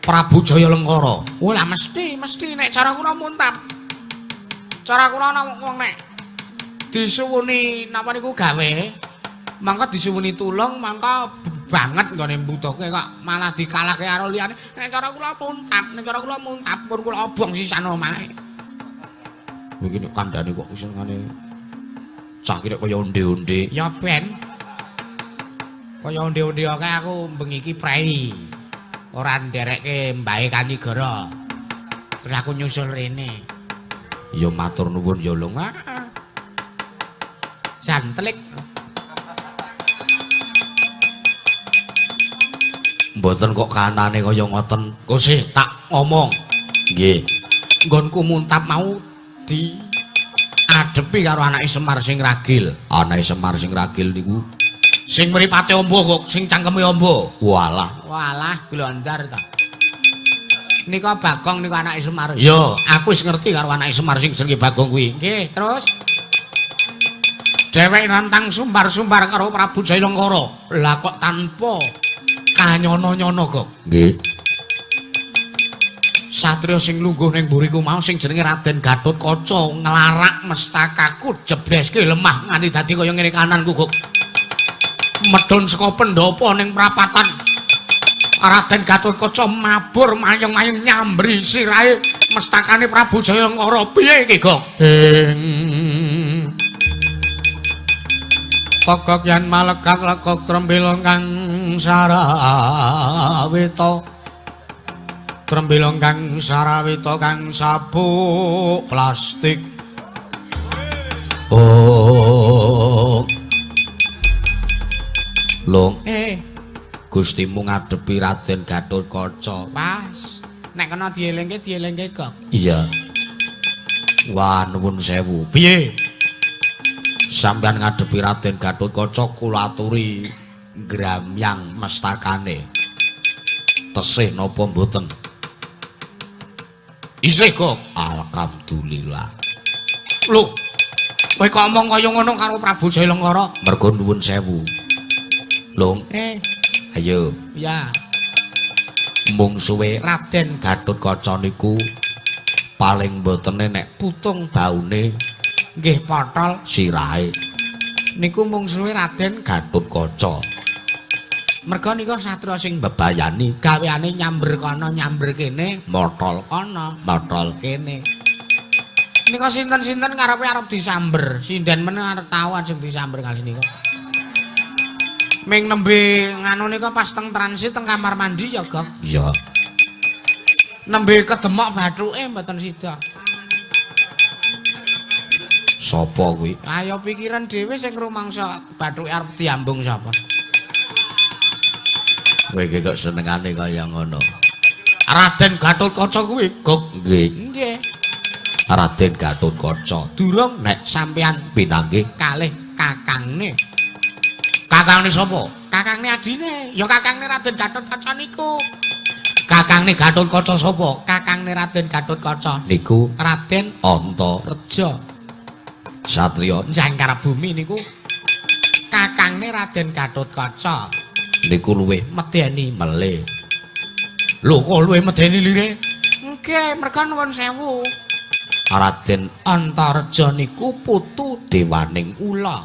Prabu Jaya Lengkara. Oh lah mesti, mesti nek cara kula muntap. Cara kula ana wong nek disuwuni napa niku gawe, mangka disuwuni tulung, mangka banget nggone mbutuhke kok malah dikalahke karo liyane. Nek cara kula muntap, nek cara kula muntap pun kula obong sisan omahe. Kowe iki nek kandhane kok senengane cah iki nek kaya onde-onde. Ya ben. Kaya onde-onde akeh aku bengi iki prei. Ora nderekke mbahe Kanigara. Terus aku nyusul rene. Ya matur nuwun ya Lung. Jantlik. Mboten kok kanane kaya ngoten. Gose tak ngomong. Nggih. Nggonku muntap mau di adepi karo anake Semar sing ragil. Anake Semar sing ragil niku sing mripate amba kok, sing cangkeme amba. Walah, walah glondar ta. Nika Bagong nika anake Semar. Ya, aku wis ngerti karo anake Semar sing jenenge Bagong kuwi. Nggih, terus dheweke nantang sumbar-sumbar karo Prabu Jaya Lengkara. Lah kok tanpa kanyono-nyono kok. Nggih. Satria sing lungguh ning mburiku mau sing jenenge Raden Gatotkaca nglarak mestakaku jebreske lemah nganti dadi kaya ngene kananku kok. Medhun saka pendhapa ning prapatan Raden Gatotkaca mabur mayeng-mayeng nyambri sirahe mestakane Prabu Jaya Lengkara. Piye iki, Gok? Togok yen malegak legok trembila kang sarawita. Trembila kang sarawita kang sabuk plastik. Oh. Lung, Gustimu ngadepi Raden Gatotkaca. Pas. Nek kena dielingke, dielingke kok. Iya. Wah, nuwun sewu. Piye? Sampeyan ngadepi Raden Gatotkaca kula aturi ngramyang mestakane. Tesih napa mboten? Isih kok. Alhamdulillah. Lho, kowe kok omong kaya ngono karo Prabu Jaya Lengkara? Mergo nuwun sewu. Lung. Ayo. Ya. Mungsuhe Raden Gatotkaca niku paling mbotene nek putung baune nggih potol sirahe. Niku mungsuhe Raden Gatotkaca. Merga nika satriya sing bebayani gaweane nyamber kono nyamber kene, motol kono, motol kene. Nika sinten-sinten karepe arep disamber, sinden men arep tau ajeng disamber kali nika. Ming nembe nganu nika pas teng transit teng kamar mandi ya, Gok. Iya. Nembe kedemok bathuke mboten sida. Sapa kuwi? Ayo pikiran dhewe sing rumangsa bathuke arep diambung sapa. Kowe iki kok senengane kaya ngono. Raden Gatotkaca kuwi, Gok. Nggih. Nggih. Raden Gatotkaca durung nek sampean pinanggih kalih kakangne. Kakangne sapa? Kakangne adine. Ya kakangne Raden Gatotkaca niku. Kakangne Gatotkaca sapa? Kakangne Raden Gatotkaca niku Raden Antareja. Satriya Jangkar Bumi niku kakangne Raden Gatotkaca niku luwih medeni mele. Lho kok luwih medeni lire? Nggih, merga nuwun sewu. Raden Antareja niku putu dewaning ula.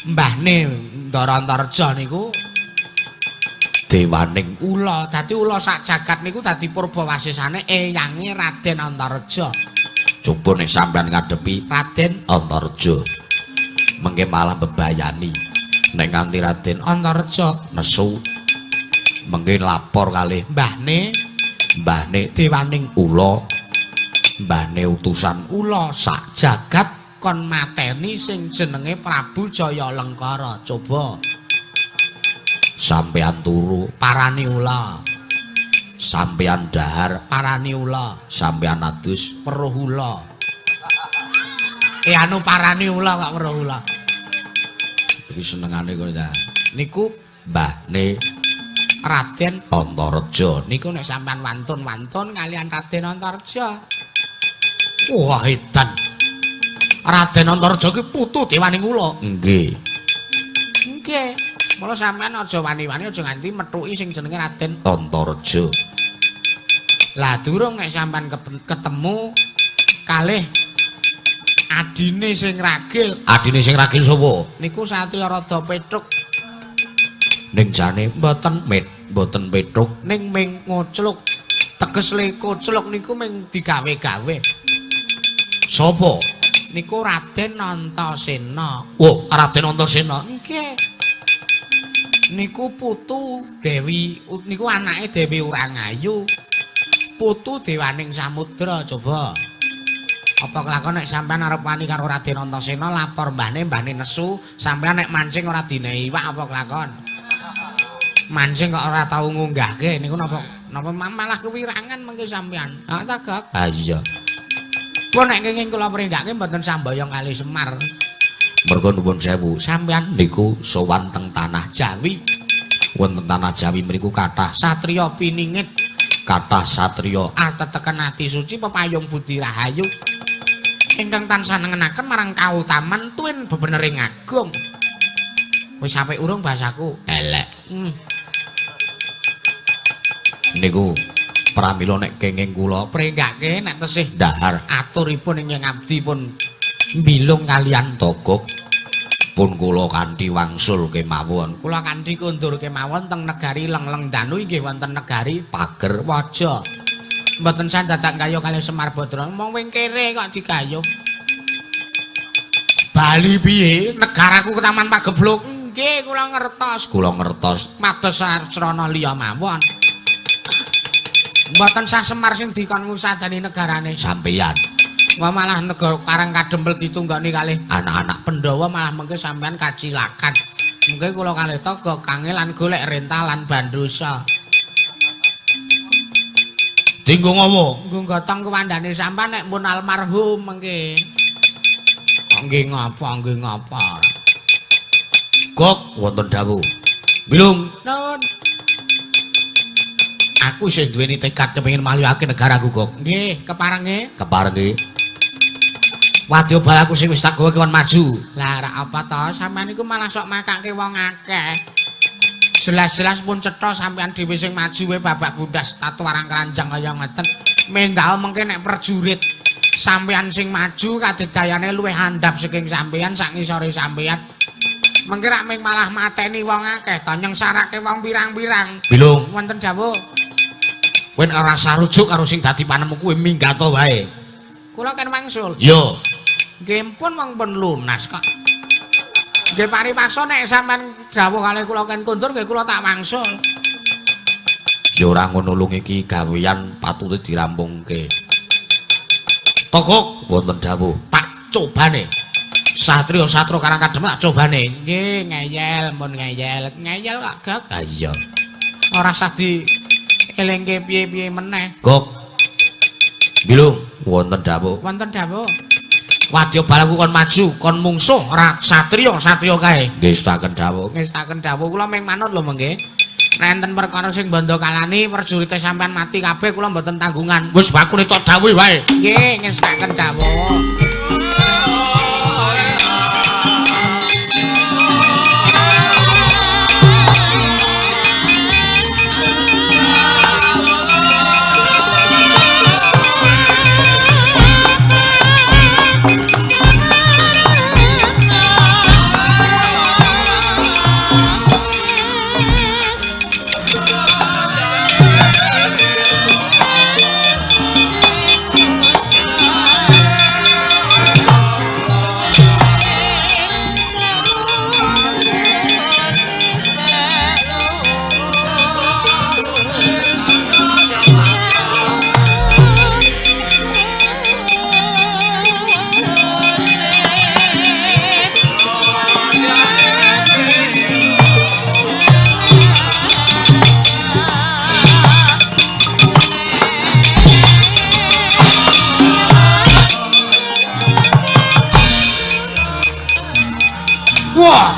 Mbahne Ndara Antareja niku dewaning ula. Dadi ula sak jagat niku dadi purbawasisane eyange Raden Antareja. Coba nek sampean ngadepi Raden Antareja, mengke malah bebayani. Nek nganti Raden Antareja nesu, mengke lapor kalih mbahne, mbahne dewaning ula, mbahne utusan ula sak jagat kon mateni sing jenenge Prabu Jaya Lengkara. Coba sampean turu parani ula, sampean dahar parani ula, sampean adus weruh ula. Anu parani ula kok weruh ula. Iki senengane kok ta. Niku mbahne Raden Antareja niku nek sampean wantun-wantun kalian Raden Antareja. Wah, edan. Raden Antareja ki putu dewaning ula. Nggih. Nggih. Mula sampean aja wani-wani aja nganti methuki sing jenenge Raden Antareja. Lah durung nek sampean ketemu kalih adine sing ragil. Adine sing ragil sapa? Niku satriya rada petruk. Ning jane mboten mboten petruk ning ming ngocluk. Teges le kocluk niku ming digawe-gawe. Sapa? Niku Raden Antasena. Oh, Raden Antasena. Nggih. Niku putu Dewi, niku anake Dewi Urangayu. Putu dewaning samudra, coba. Apa kelakon nek sampean arep wani karo Raden Antasena lapor mbahne, mbahne nesu, sampean nek mancing ora dinehi iwak apa kelakon? Mancing kok ora tau ngunggahke niku napa napa malah kewirangan mengke sampean. Ha ta, Gok? Ha iya. Pun nek kenging kula pringgake mboten sambayang kali Semar. Merga nuwun sewu, sampean niku sowan teng tanah Jawi. Wonten tanah Jawi mriku kathah satriya piningit, kathah satriya ateteken ati suci pepayung budi rahayu ingkang tansah nengenaken marang kautaman tuwin bebenering agung. Wis apik urung bahasaku? Elek. Niku pramila nek kenging kula pringgake nek tesih dahar aturipun ingkang abdi pun mbilung kalian Togok pun kula kanthi wangsul kemawon. Kula kanthi kondur kemawon teng negari Lengleng Danu inggih wonten negari Pager Waja. Mboten sah dadak gayuh kalih Semar Badra. Mong wing kere kok digayuh. Bali piye? Negaraku ke Taman Pagebluk. Nggih, kula ngertos. Kula ngertos. Mados srana liya mawon. Mboten sah Semar sing dikon ngusadani negarane sampeyan. Wah malah negara Karang Kadempel ditunggoni kalih anak-anak Pandhawa malah mengke sampean kacilakan. Mengke kula kalih Togok kangelan golek rentalan bandosa. Dinggo ngopo? Nggo gotong kewandane sampean nek pun almarhum mengke. Kok nggih ngapa nggih ngapa. Gok wonten dawuh. Bilung. Nun. Aku isih duweni tekad kepengin malihake negaraku, Gok. Nggih, keparenge? Keparenge. Wadya balaku sing wis tak gawe kon maju. Lah rak apa to? Sampeyan iku malah sok makake wong akeh. Jelas-jelas pun cetha sampean dhewe sing maju wae babak bundas tatu arang keranjang kaya ngeten. Mendal mengke nek prajurit sampean sing maju kadedayane luwih handap saking sampean sak ngisore sampean. Mengke rak ming malah mateni wong akeh ta nyengsarake wong pirang-pirang. Bilung, wonten dawuh. Kowe nek ora sarujuk karo sing dadi panemu kuwi minggato wae. Kula ken wangsul. Iya. Nggih pun wong pun lunas kok. Nggih paripaksa nek sampean dawuh kalih kula ken kondur nggih kula tak wangsul. Ya ora ngono lung iki gawean patute dirampungke. Tokok wonten dawuh, tak cobane. Satria-satria Karang Kadem tak cobane. Nggih ngeyel, mun ngeyel. Ngeyel kok, Gok. Ha iya. Ora usah di elingke piye-piye meneh. Gok. Bilung wonten dawuh. Wonten dawuh. Wadya balaku kon maju, kon mungsuh ora satriya-satriya kae. Nggih setaken dawuh. Ngestaken dawuh kula ming manut lho mengke. Nek enten perkara sing bondo kalani prajurite sampean mati kabeh kula mboten tanggungan. Wis bakune tok dawuh wae. Nggih ngestaken dawuh. Wah.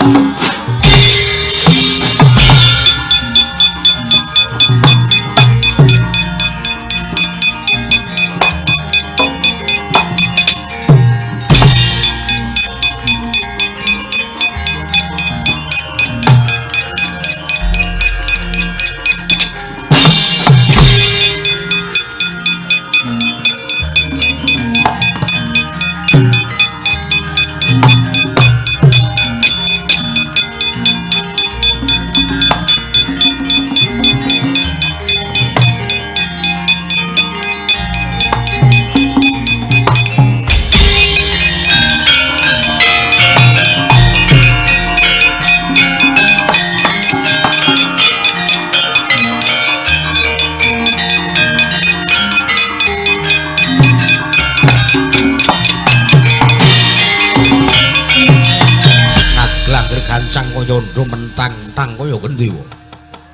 Gancang kaya ndho mentang-tang kaya gendhewa.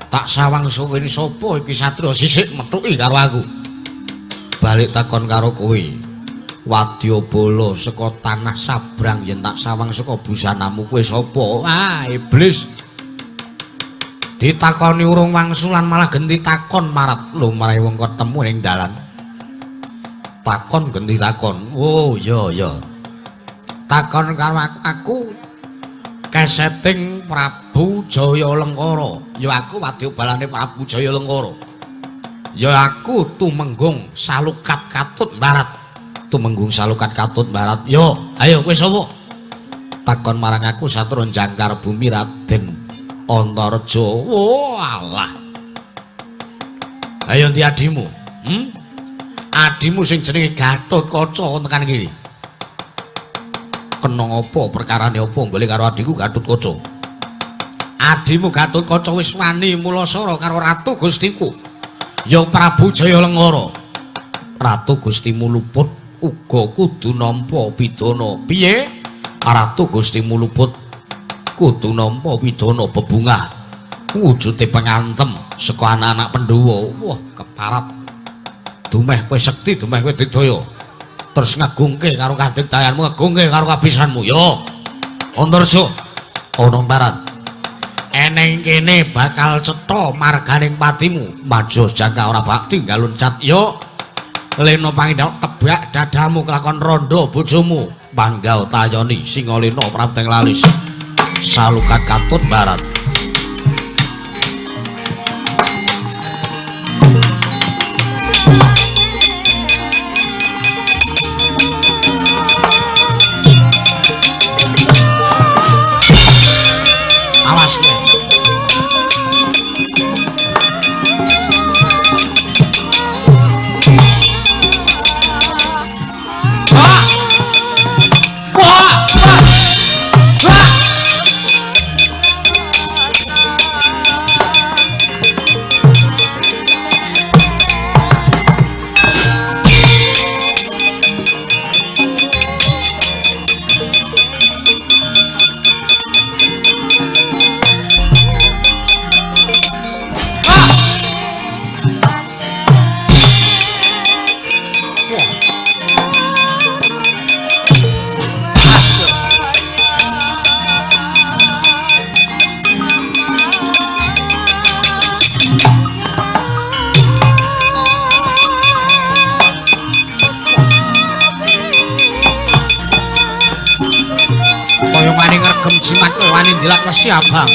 Tak sawang sukene sapa iki satriya sisik methuki karo aku. Balik takon karo kowe. Wadyabala saka tanah sabrang yen tak sawang saka busanamu kowe sapa? Ah, iblis. Ditakoni urung wangsulan malah genti takon marat lumrahe wong ketemu ning dalan. Takon genti takon. Oh, iya iya. Takon karo aku keseting Prabu Jaya Lengkara. Ya aku wadyabalane Prabu Jaya Lengkara. Ya aku Tumenggung Salukat Katut Barat. Tumenggung Salukat Katut Barat. Yo, ayo kowe sapa? Takon marang aku satru jangkar bumi Raden Antareja. Oh, alah. Ayo ndi adimu? Hmm? Adimu sing jenenge Gatotkaca tekan kene. Kena apa perkarane apa golek karo adhiku Gatotkaca. Adhimu Gatotkaca wis wani mulasara karo Ratu Gustiku. Ya Prabu Jaya Lengkara. Ratu Gustimu luput uga kudu nampa pidana. Piye? Ratu Gustimu luput kudu nampa pidana bebungah. Wujude pengantem saka anak-anak Pandhawa. Wah, keparat. Dumeh kowe sekti, dumeh kowe digdaya. Terus ngagungke karo kadigdayanmu, ngagungke karo kabisanmu. Yo. Antarja ana barat. Eneng kene bakal cetha marganing patimu. Maju jangka ora bakti galuncat. Yo. Lena pangindha tebak dadamu kelakon rondo bojomu. Panggau tayoni Singalena Prapteng Lalis. Salukat Katut Barat. Jimat kowe wani ndelak wesi abang.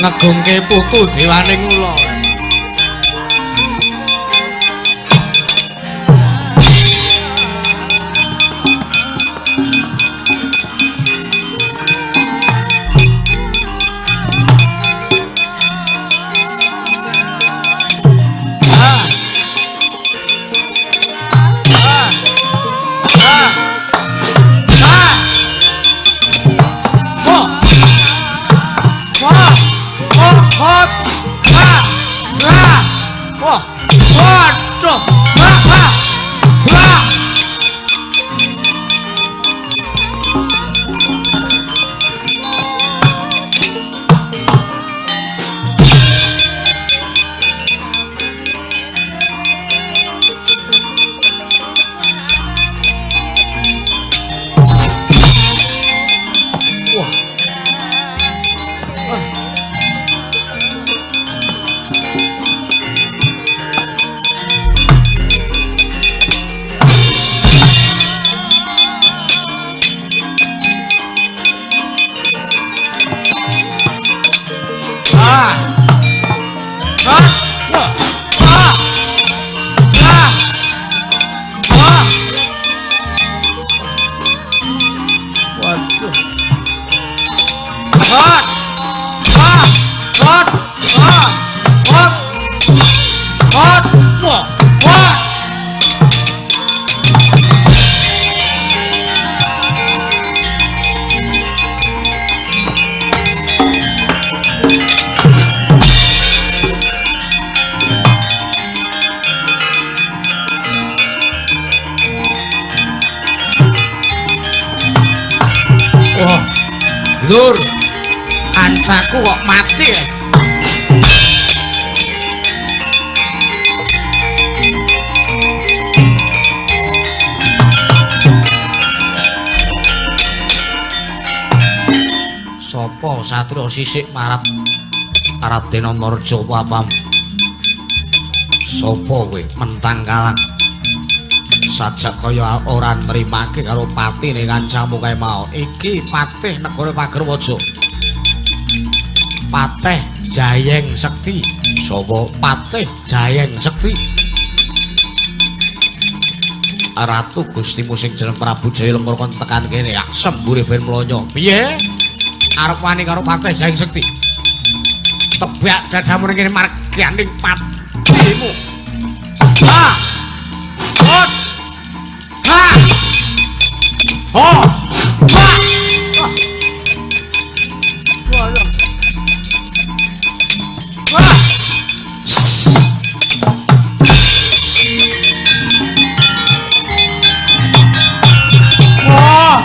Ngegungke putu dewaning ula. Lur, kancaku kok mati ya? Sopo satria sisik marat Raden Antarja papam? Sopo kowe mentang kalang? Sajak kaya ora nrimake karo patine kancamu kae mau. Iki patih negara Pagerwaja. Patih Jayeng Sekti. Sapa Patih Jayeng Sekti? Ratu Gustimu sing jeneng Prabu Jayalengkara kon tekan kene, sembure ben mlonyo. Piye? Arep wani karo Patih Jayeng Sekti? Tebak dadamu ning kene marganing patimu. Ha! Hot! Ha! Ho! Ha! Wah! Wah!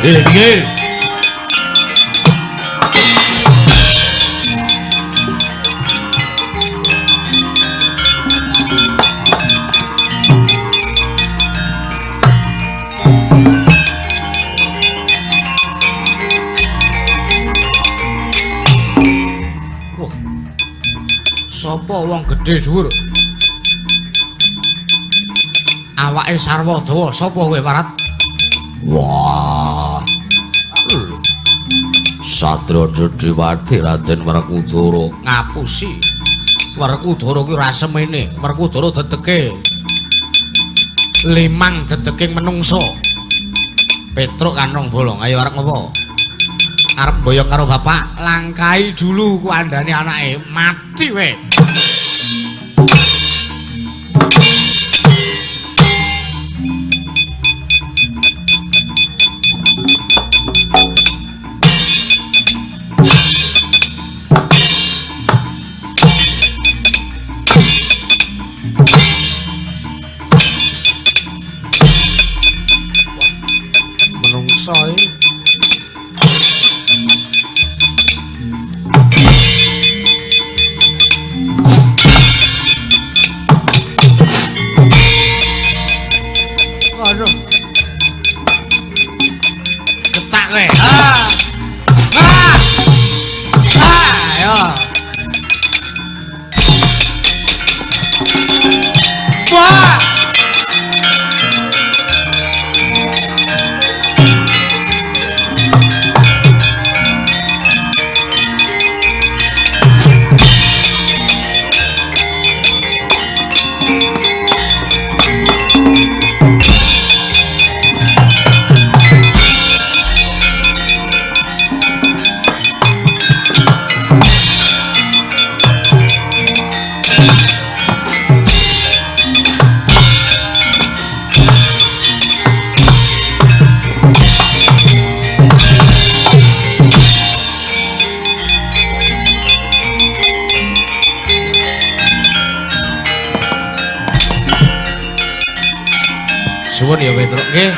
Piye? Wah. Sapa wong gedhe dhuwur? Awake sarwa dawa, sapa kowe, Parat? Wah. Satria Jediwati Raden Werkudara ngapusi. Werkudara kuwi ora semene, Werkudara dedeke limang dedeking menungsa. Petruk kanong bolong, ayo arep ngopo? Arep mboyong karo bapak, langkai dulu kuandane anake, mati we. Suwun ya Petruk nggih.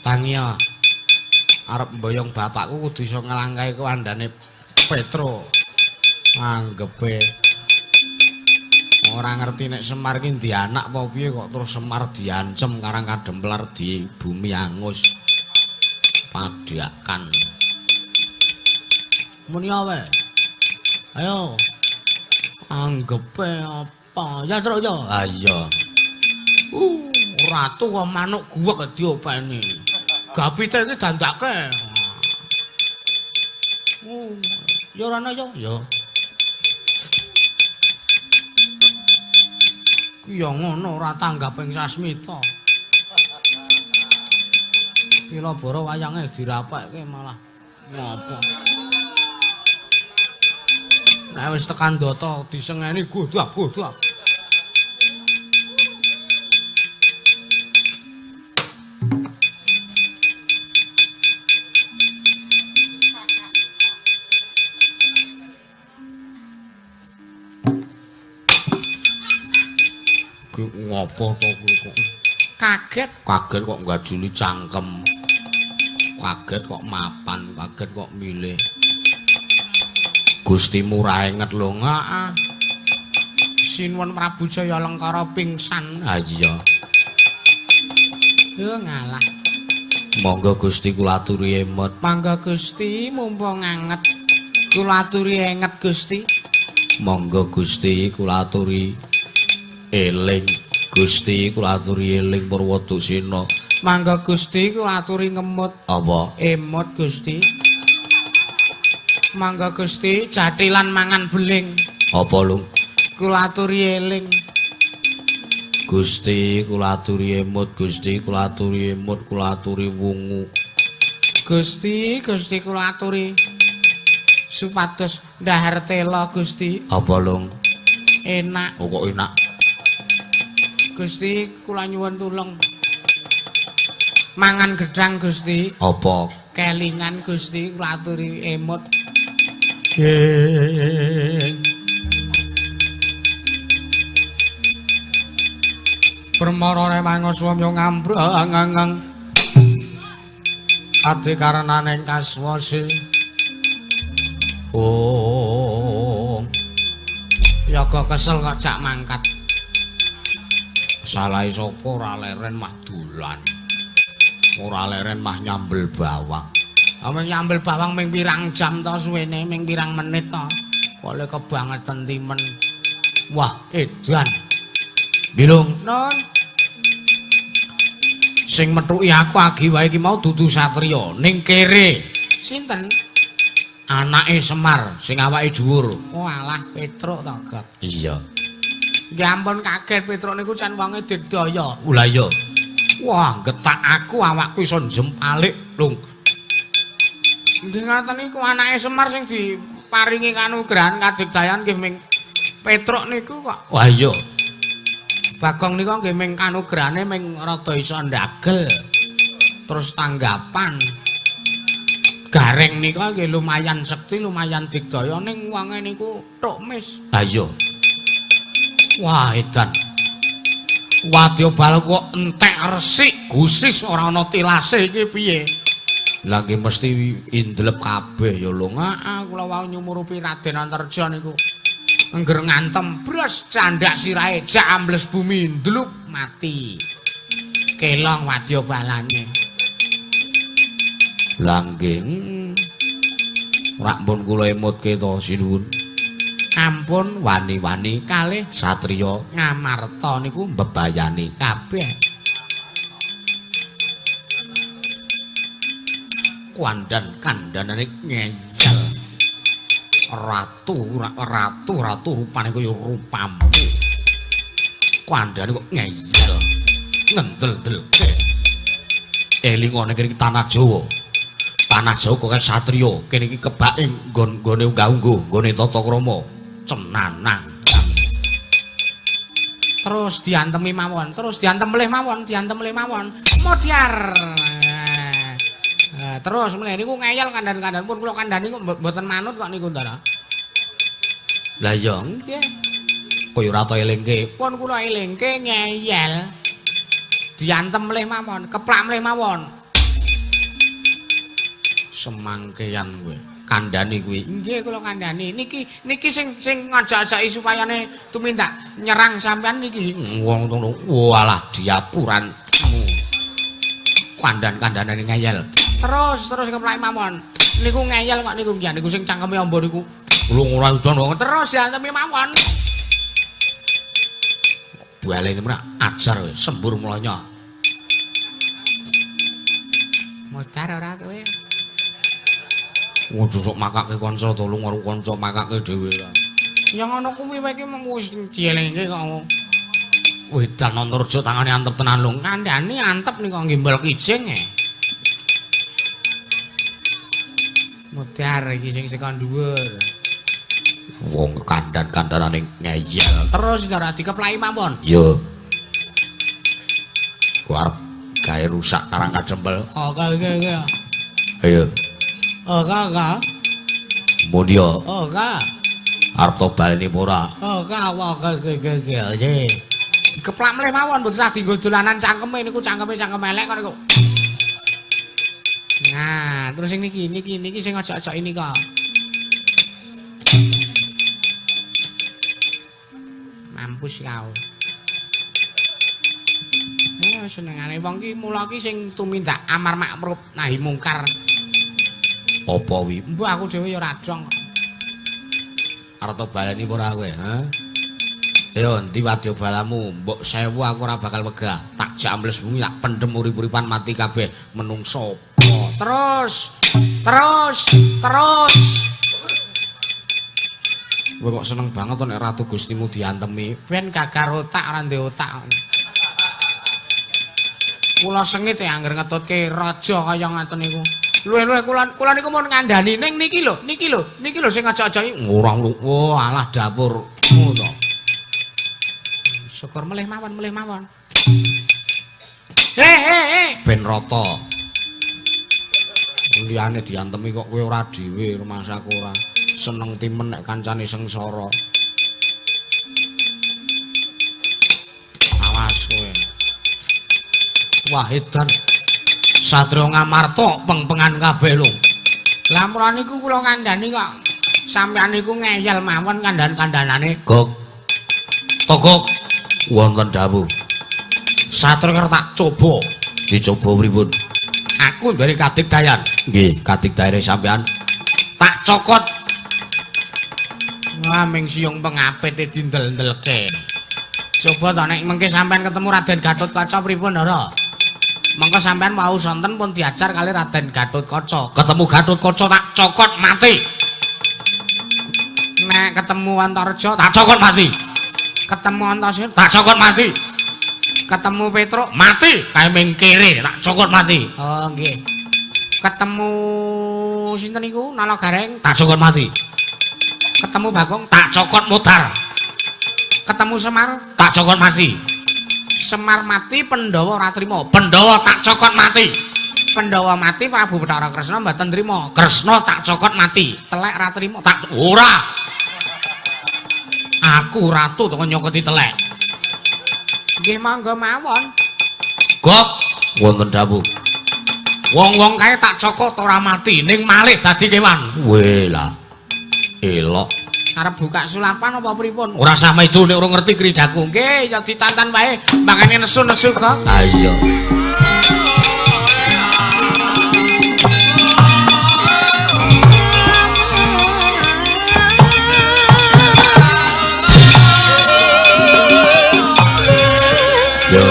Tangi ya. Arep mboyong bapakku kudu iso nglangkahi kandhane Petro. Anggepe ora ngerti nek Semar ki ndi anak apa piye kok terus Semar diancem karang kademplar di bumi angus. Padhakan. Muni awe. Ayo. Anggepe apa? Ya truk ya. Ah iya. Ratu kok manuk guwek diopeni. Gapite iki dandake. Ya ora ana ya. Ya. Ku ya ngono ora tanggaping sasmita. Pilabara wayange dirapekke malah ngopo. Nek wis tekan data disengeni godak-godak. Ki ngopo to kuwi kok? Kaget, kaget kok nggajuli cangkem. Kaget kok mapan, kaget kok milih. Gustimu ra enget lho, heeh. Sinuwun Prabu Jaya Lengkara pingsan. Ha iya. Yo ngalah. Monggo Gusti kula aturi emot. Mangga Gusti mumpung anget. Kula aturi enget Gusti. Monggo Gusti kula aturi eling. Gusti kula aturi eling Purwadusena. Mangga Gusti kula aturi ngemut. Apa? Emot Gusti. Mangga Gusti jathilan mangan beling. Apa lho? Kula aturi eling. Gusti kula aturi emut, Gusti kula aturi emut, kula aturi wungu. Gusti, Gusti kula aturi supados ndahar tela Gusti. Apa lho? Enak. Oh, kok enak. Gusti kula nyuwun tulung. Mangan gedhang Gusti. Apa? Kelingan Gusti kula aturi emut. Permara remangus wamya ngambrang adi karenaning kaswasi. Oh. Yaga kesel kok jak mangkat. Salahe sapa ora leren mah dolan. Ora leren mah nyambel bawang. Ameng nyambel bawang ming pirang jam to suwene, ming pirang menit to. Kok le kebangetan timen. Wah, edan. Bilung, Non. Sing methuki aku agi wae iki mau dudu satriya ning kere. Sinten? Anake Semar sing awake dhuwur. Oh alah Petruk to, Got. Iya. Nggih ampun kaget Petruk niku can wonge digdaya. Lah iya. Wah, getak aku awakku iso njempalik, Lung. Nggih ngaten niku anake Semar sing diparingi kanugrahan kadigdayan nggih ming Petruk niku kok. Wah iya. Bagong niku nggih ming kanugrahane ming rada iso ndagel. Terus tanggapan. Gareng niku nggih lumayan sekti, lumayan digdaya ning wonge niku tok mis. Ha iya. Wah, edan. Wadya bal kok entek resik, gusis ora ana tilase iki piye? Lah nggih mesti indlep kabeh ya lho. Heeh, kula wau nyumurupi Raden Antarja niku. Angger ngantem bres candhak sirahe jak ambles bumi ndlup mati. Kelong wadya balane. Lah nggih. Rak pun kula emutke to sinuwun. Ampun wani-wani kalih satriya Ngamarta niku mbebayani kabeh. Kuandan kandhanane ngeyel. Ratu ratu ratu rupane kaya rupamu. Kandhane kok ngeyel. Ngendel-ndelke. Elingane kene iki tanah Jawa. Tanah Jawa kok satriya, kene iki kebake nggon-nggone unggah-ungguh, nggone tata krama. Cenanang. Terus diantemi mawon, terus diantem melih mawon, diantem melih mawon. Modyar. Terus mulai niku ngeyel kandhan-kandhan pun kula kandhani kok mboten manut kok niku Ndara. Lah iya nggih. Kaya ora ta elingke. Pun kula elingke ngeyel. Diantem melih mawon, keplak melih mawon. Semangkean kowe. Kandhani kuwi. Nggih kula kandhani. Niki niki sing sing ngajak-ajaki supayane tumindak nyerang sampean niki. Wong ngono. Walah diapuran. Kandhan-kandhanane ngeyel. Terus terus keplaki mawon. Niku ngeyel kok niku nggih niku sing cangkeme amba niku. Lho ora udan kok. Terus diantemi mawon. Balene mrek ajar kowe sembur mulanya. Modar ora kowe. Wong sok makake kanca tolong karo kanca makake dhewe. Ya ngono kuwi wae iki mung wis dielingke kok. Wedan Antarja tangane antep tenan lho. Kandhane antep niku nggembel kijing e. Modar iki sing saka dhuwur. Wong kandhan-kandhanane ngeyel. Terus ora dikeplaki mawon. Yo. Ku arep gawe rusak Karang Kadempel. Oke oke oke. Ayo. Oke oke. Mundya. Oke. Arep to baleni apa ora? Oke oke oke oke oke. Dikeplak mleh mawon mboten usah dienggo dolanan cangkeme niku cangkeme cangkem elek kok niku. Nah, terus sing niki niki niki sing ajak-ajak ini kok. Mampus kau. Senengane wong ki mula ki sing tumindak amar makruf nahi mungkar. Apa wi? Mbok aku dhewe ya ora dong. Arep to baleni apa ora kowe, ha? Ayo endi wadya balamu? Mbok sewu aku ora bakal wegah. Tak jak ambles bumi tak pendem urip-uripan mati kabeh menungso. Terus, terus, terus. Kowe kok seneng banget to nek Ratu Gustimu diantemi. Ben gagar otak ora ndek otak. Kula sengit ya angger ngetutke raja kaya ngaten niku. Luwih-luwih kula kula niku mun ngandani ning niki lho, niki lho, niki lho sing ajak-ajaki ora wah alah dapur. Ngono. Syukur melih mawon, melih mawon. He he he, ben rata. Liyane diantemi kok kowe ora dhewe rumasaku ora. Seneng timen nek kancane sengsara. Awas kowe. Wah edan. Satria Ngamarta peng-pengan kabeh lho. Lah mula niku kula kandhani kok sampeyan niku ngeyel mawon kandhan-kandhanane. Gok. Togok wonten dawuh. Satria tak coba. Dicoba pripun? Aku dari kadigdayan. Nggih, kadigdayane sampeyan. Tak cokot. Wah, ming siung pengapite dindel-ndelke. Coba to nek mengke sampeyan ketemu Raden Gatotkaca pripun, Ndara? Mengko sampeyan wau sonten pun diajar kali Raden Gatotkaca. Ketemu Gatotkaca tak cokot mati. Nek ketemu Antarja tak cokot mati. Ketemu Antasena tak cokot mati. Ketemu Petruk mati. Kae ming kere tak cokot mati. Oh nggih. Ketemu sinten niku Nala Gareng tak cokot mati. Ketemu Bagong tak cokot mutar. Ketemu Semar tak cokot mati. Semar mati Pandhawa ora trima. Pandhawa tak cokot mati. Pandhawa mati Prabu Bathara Kresna mboten trima. Kresna tak cokot mati. Telek ora trima. Tak ora. Aku ratu to nyokoti telek. Nggih monggo mawon. Gok wonten dawuh. Wong-wong kae tak cokot ora mati ning malih dadi kewan. Weh lah. Elok. Arep buka sulapan apa pripun? Ora sama itu nek ora ngerti kridaku. Nggih, ya ditantan wae. Mangane nesu-nesu kok. Ha iya. Yo.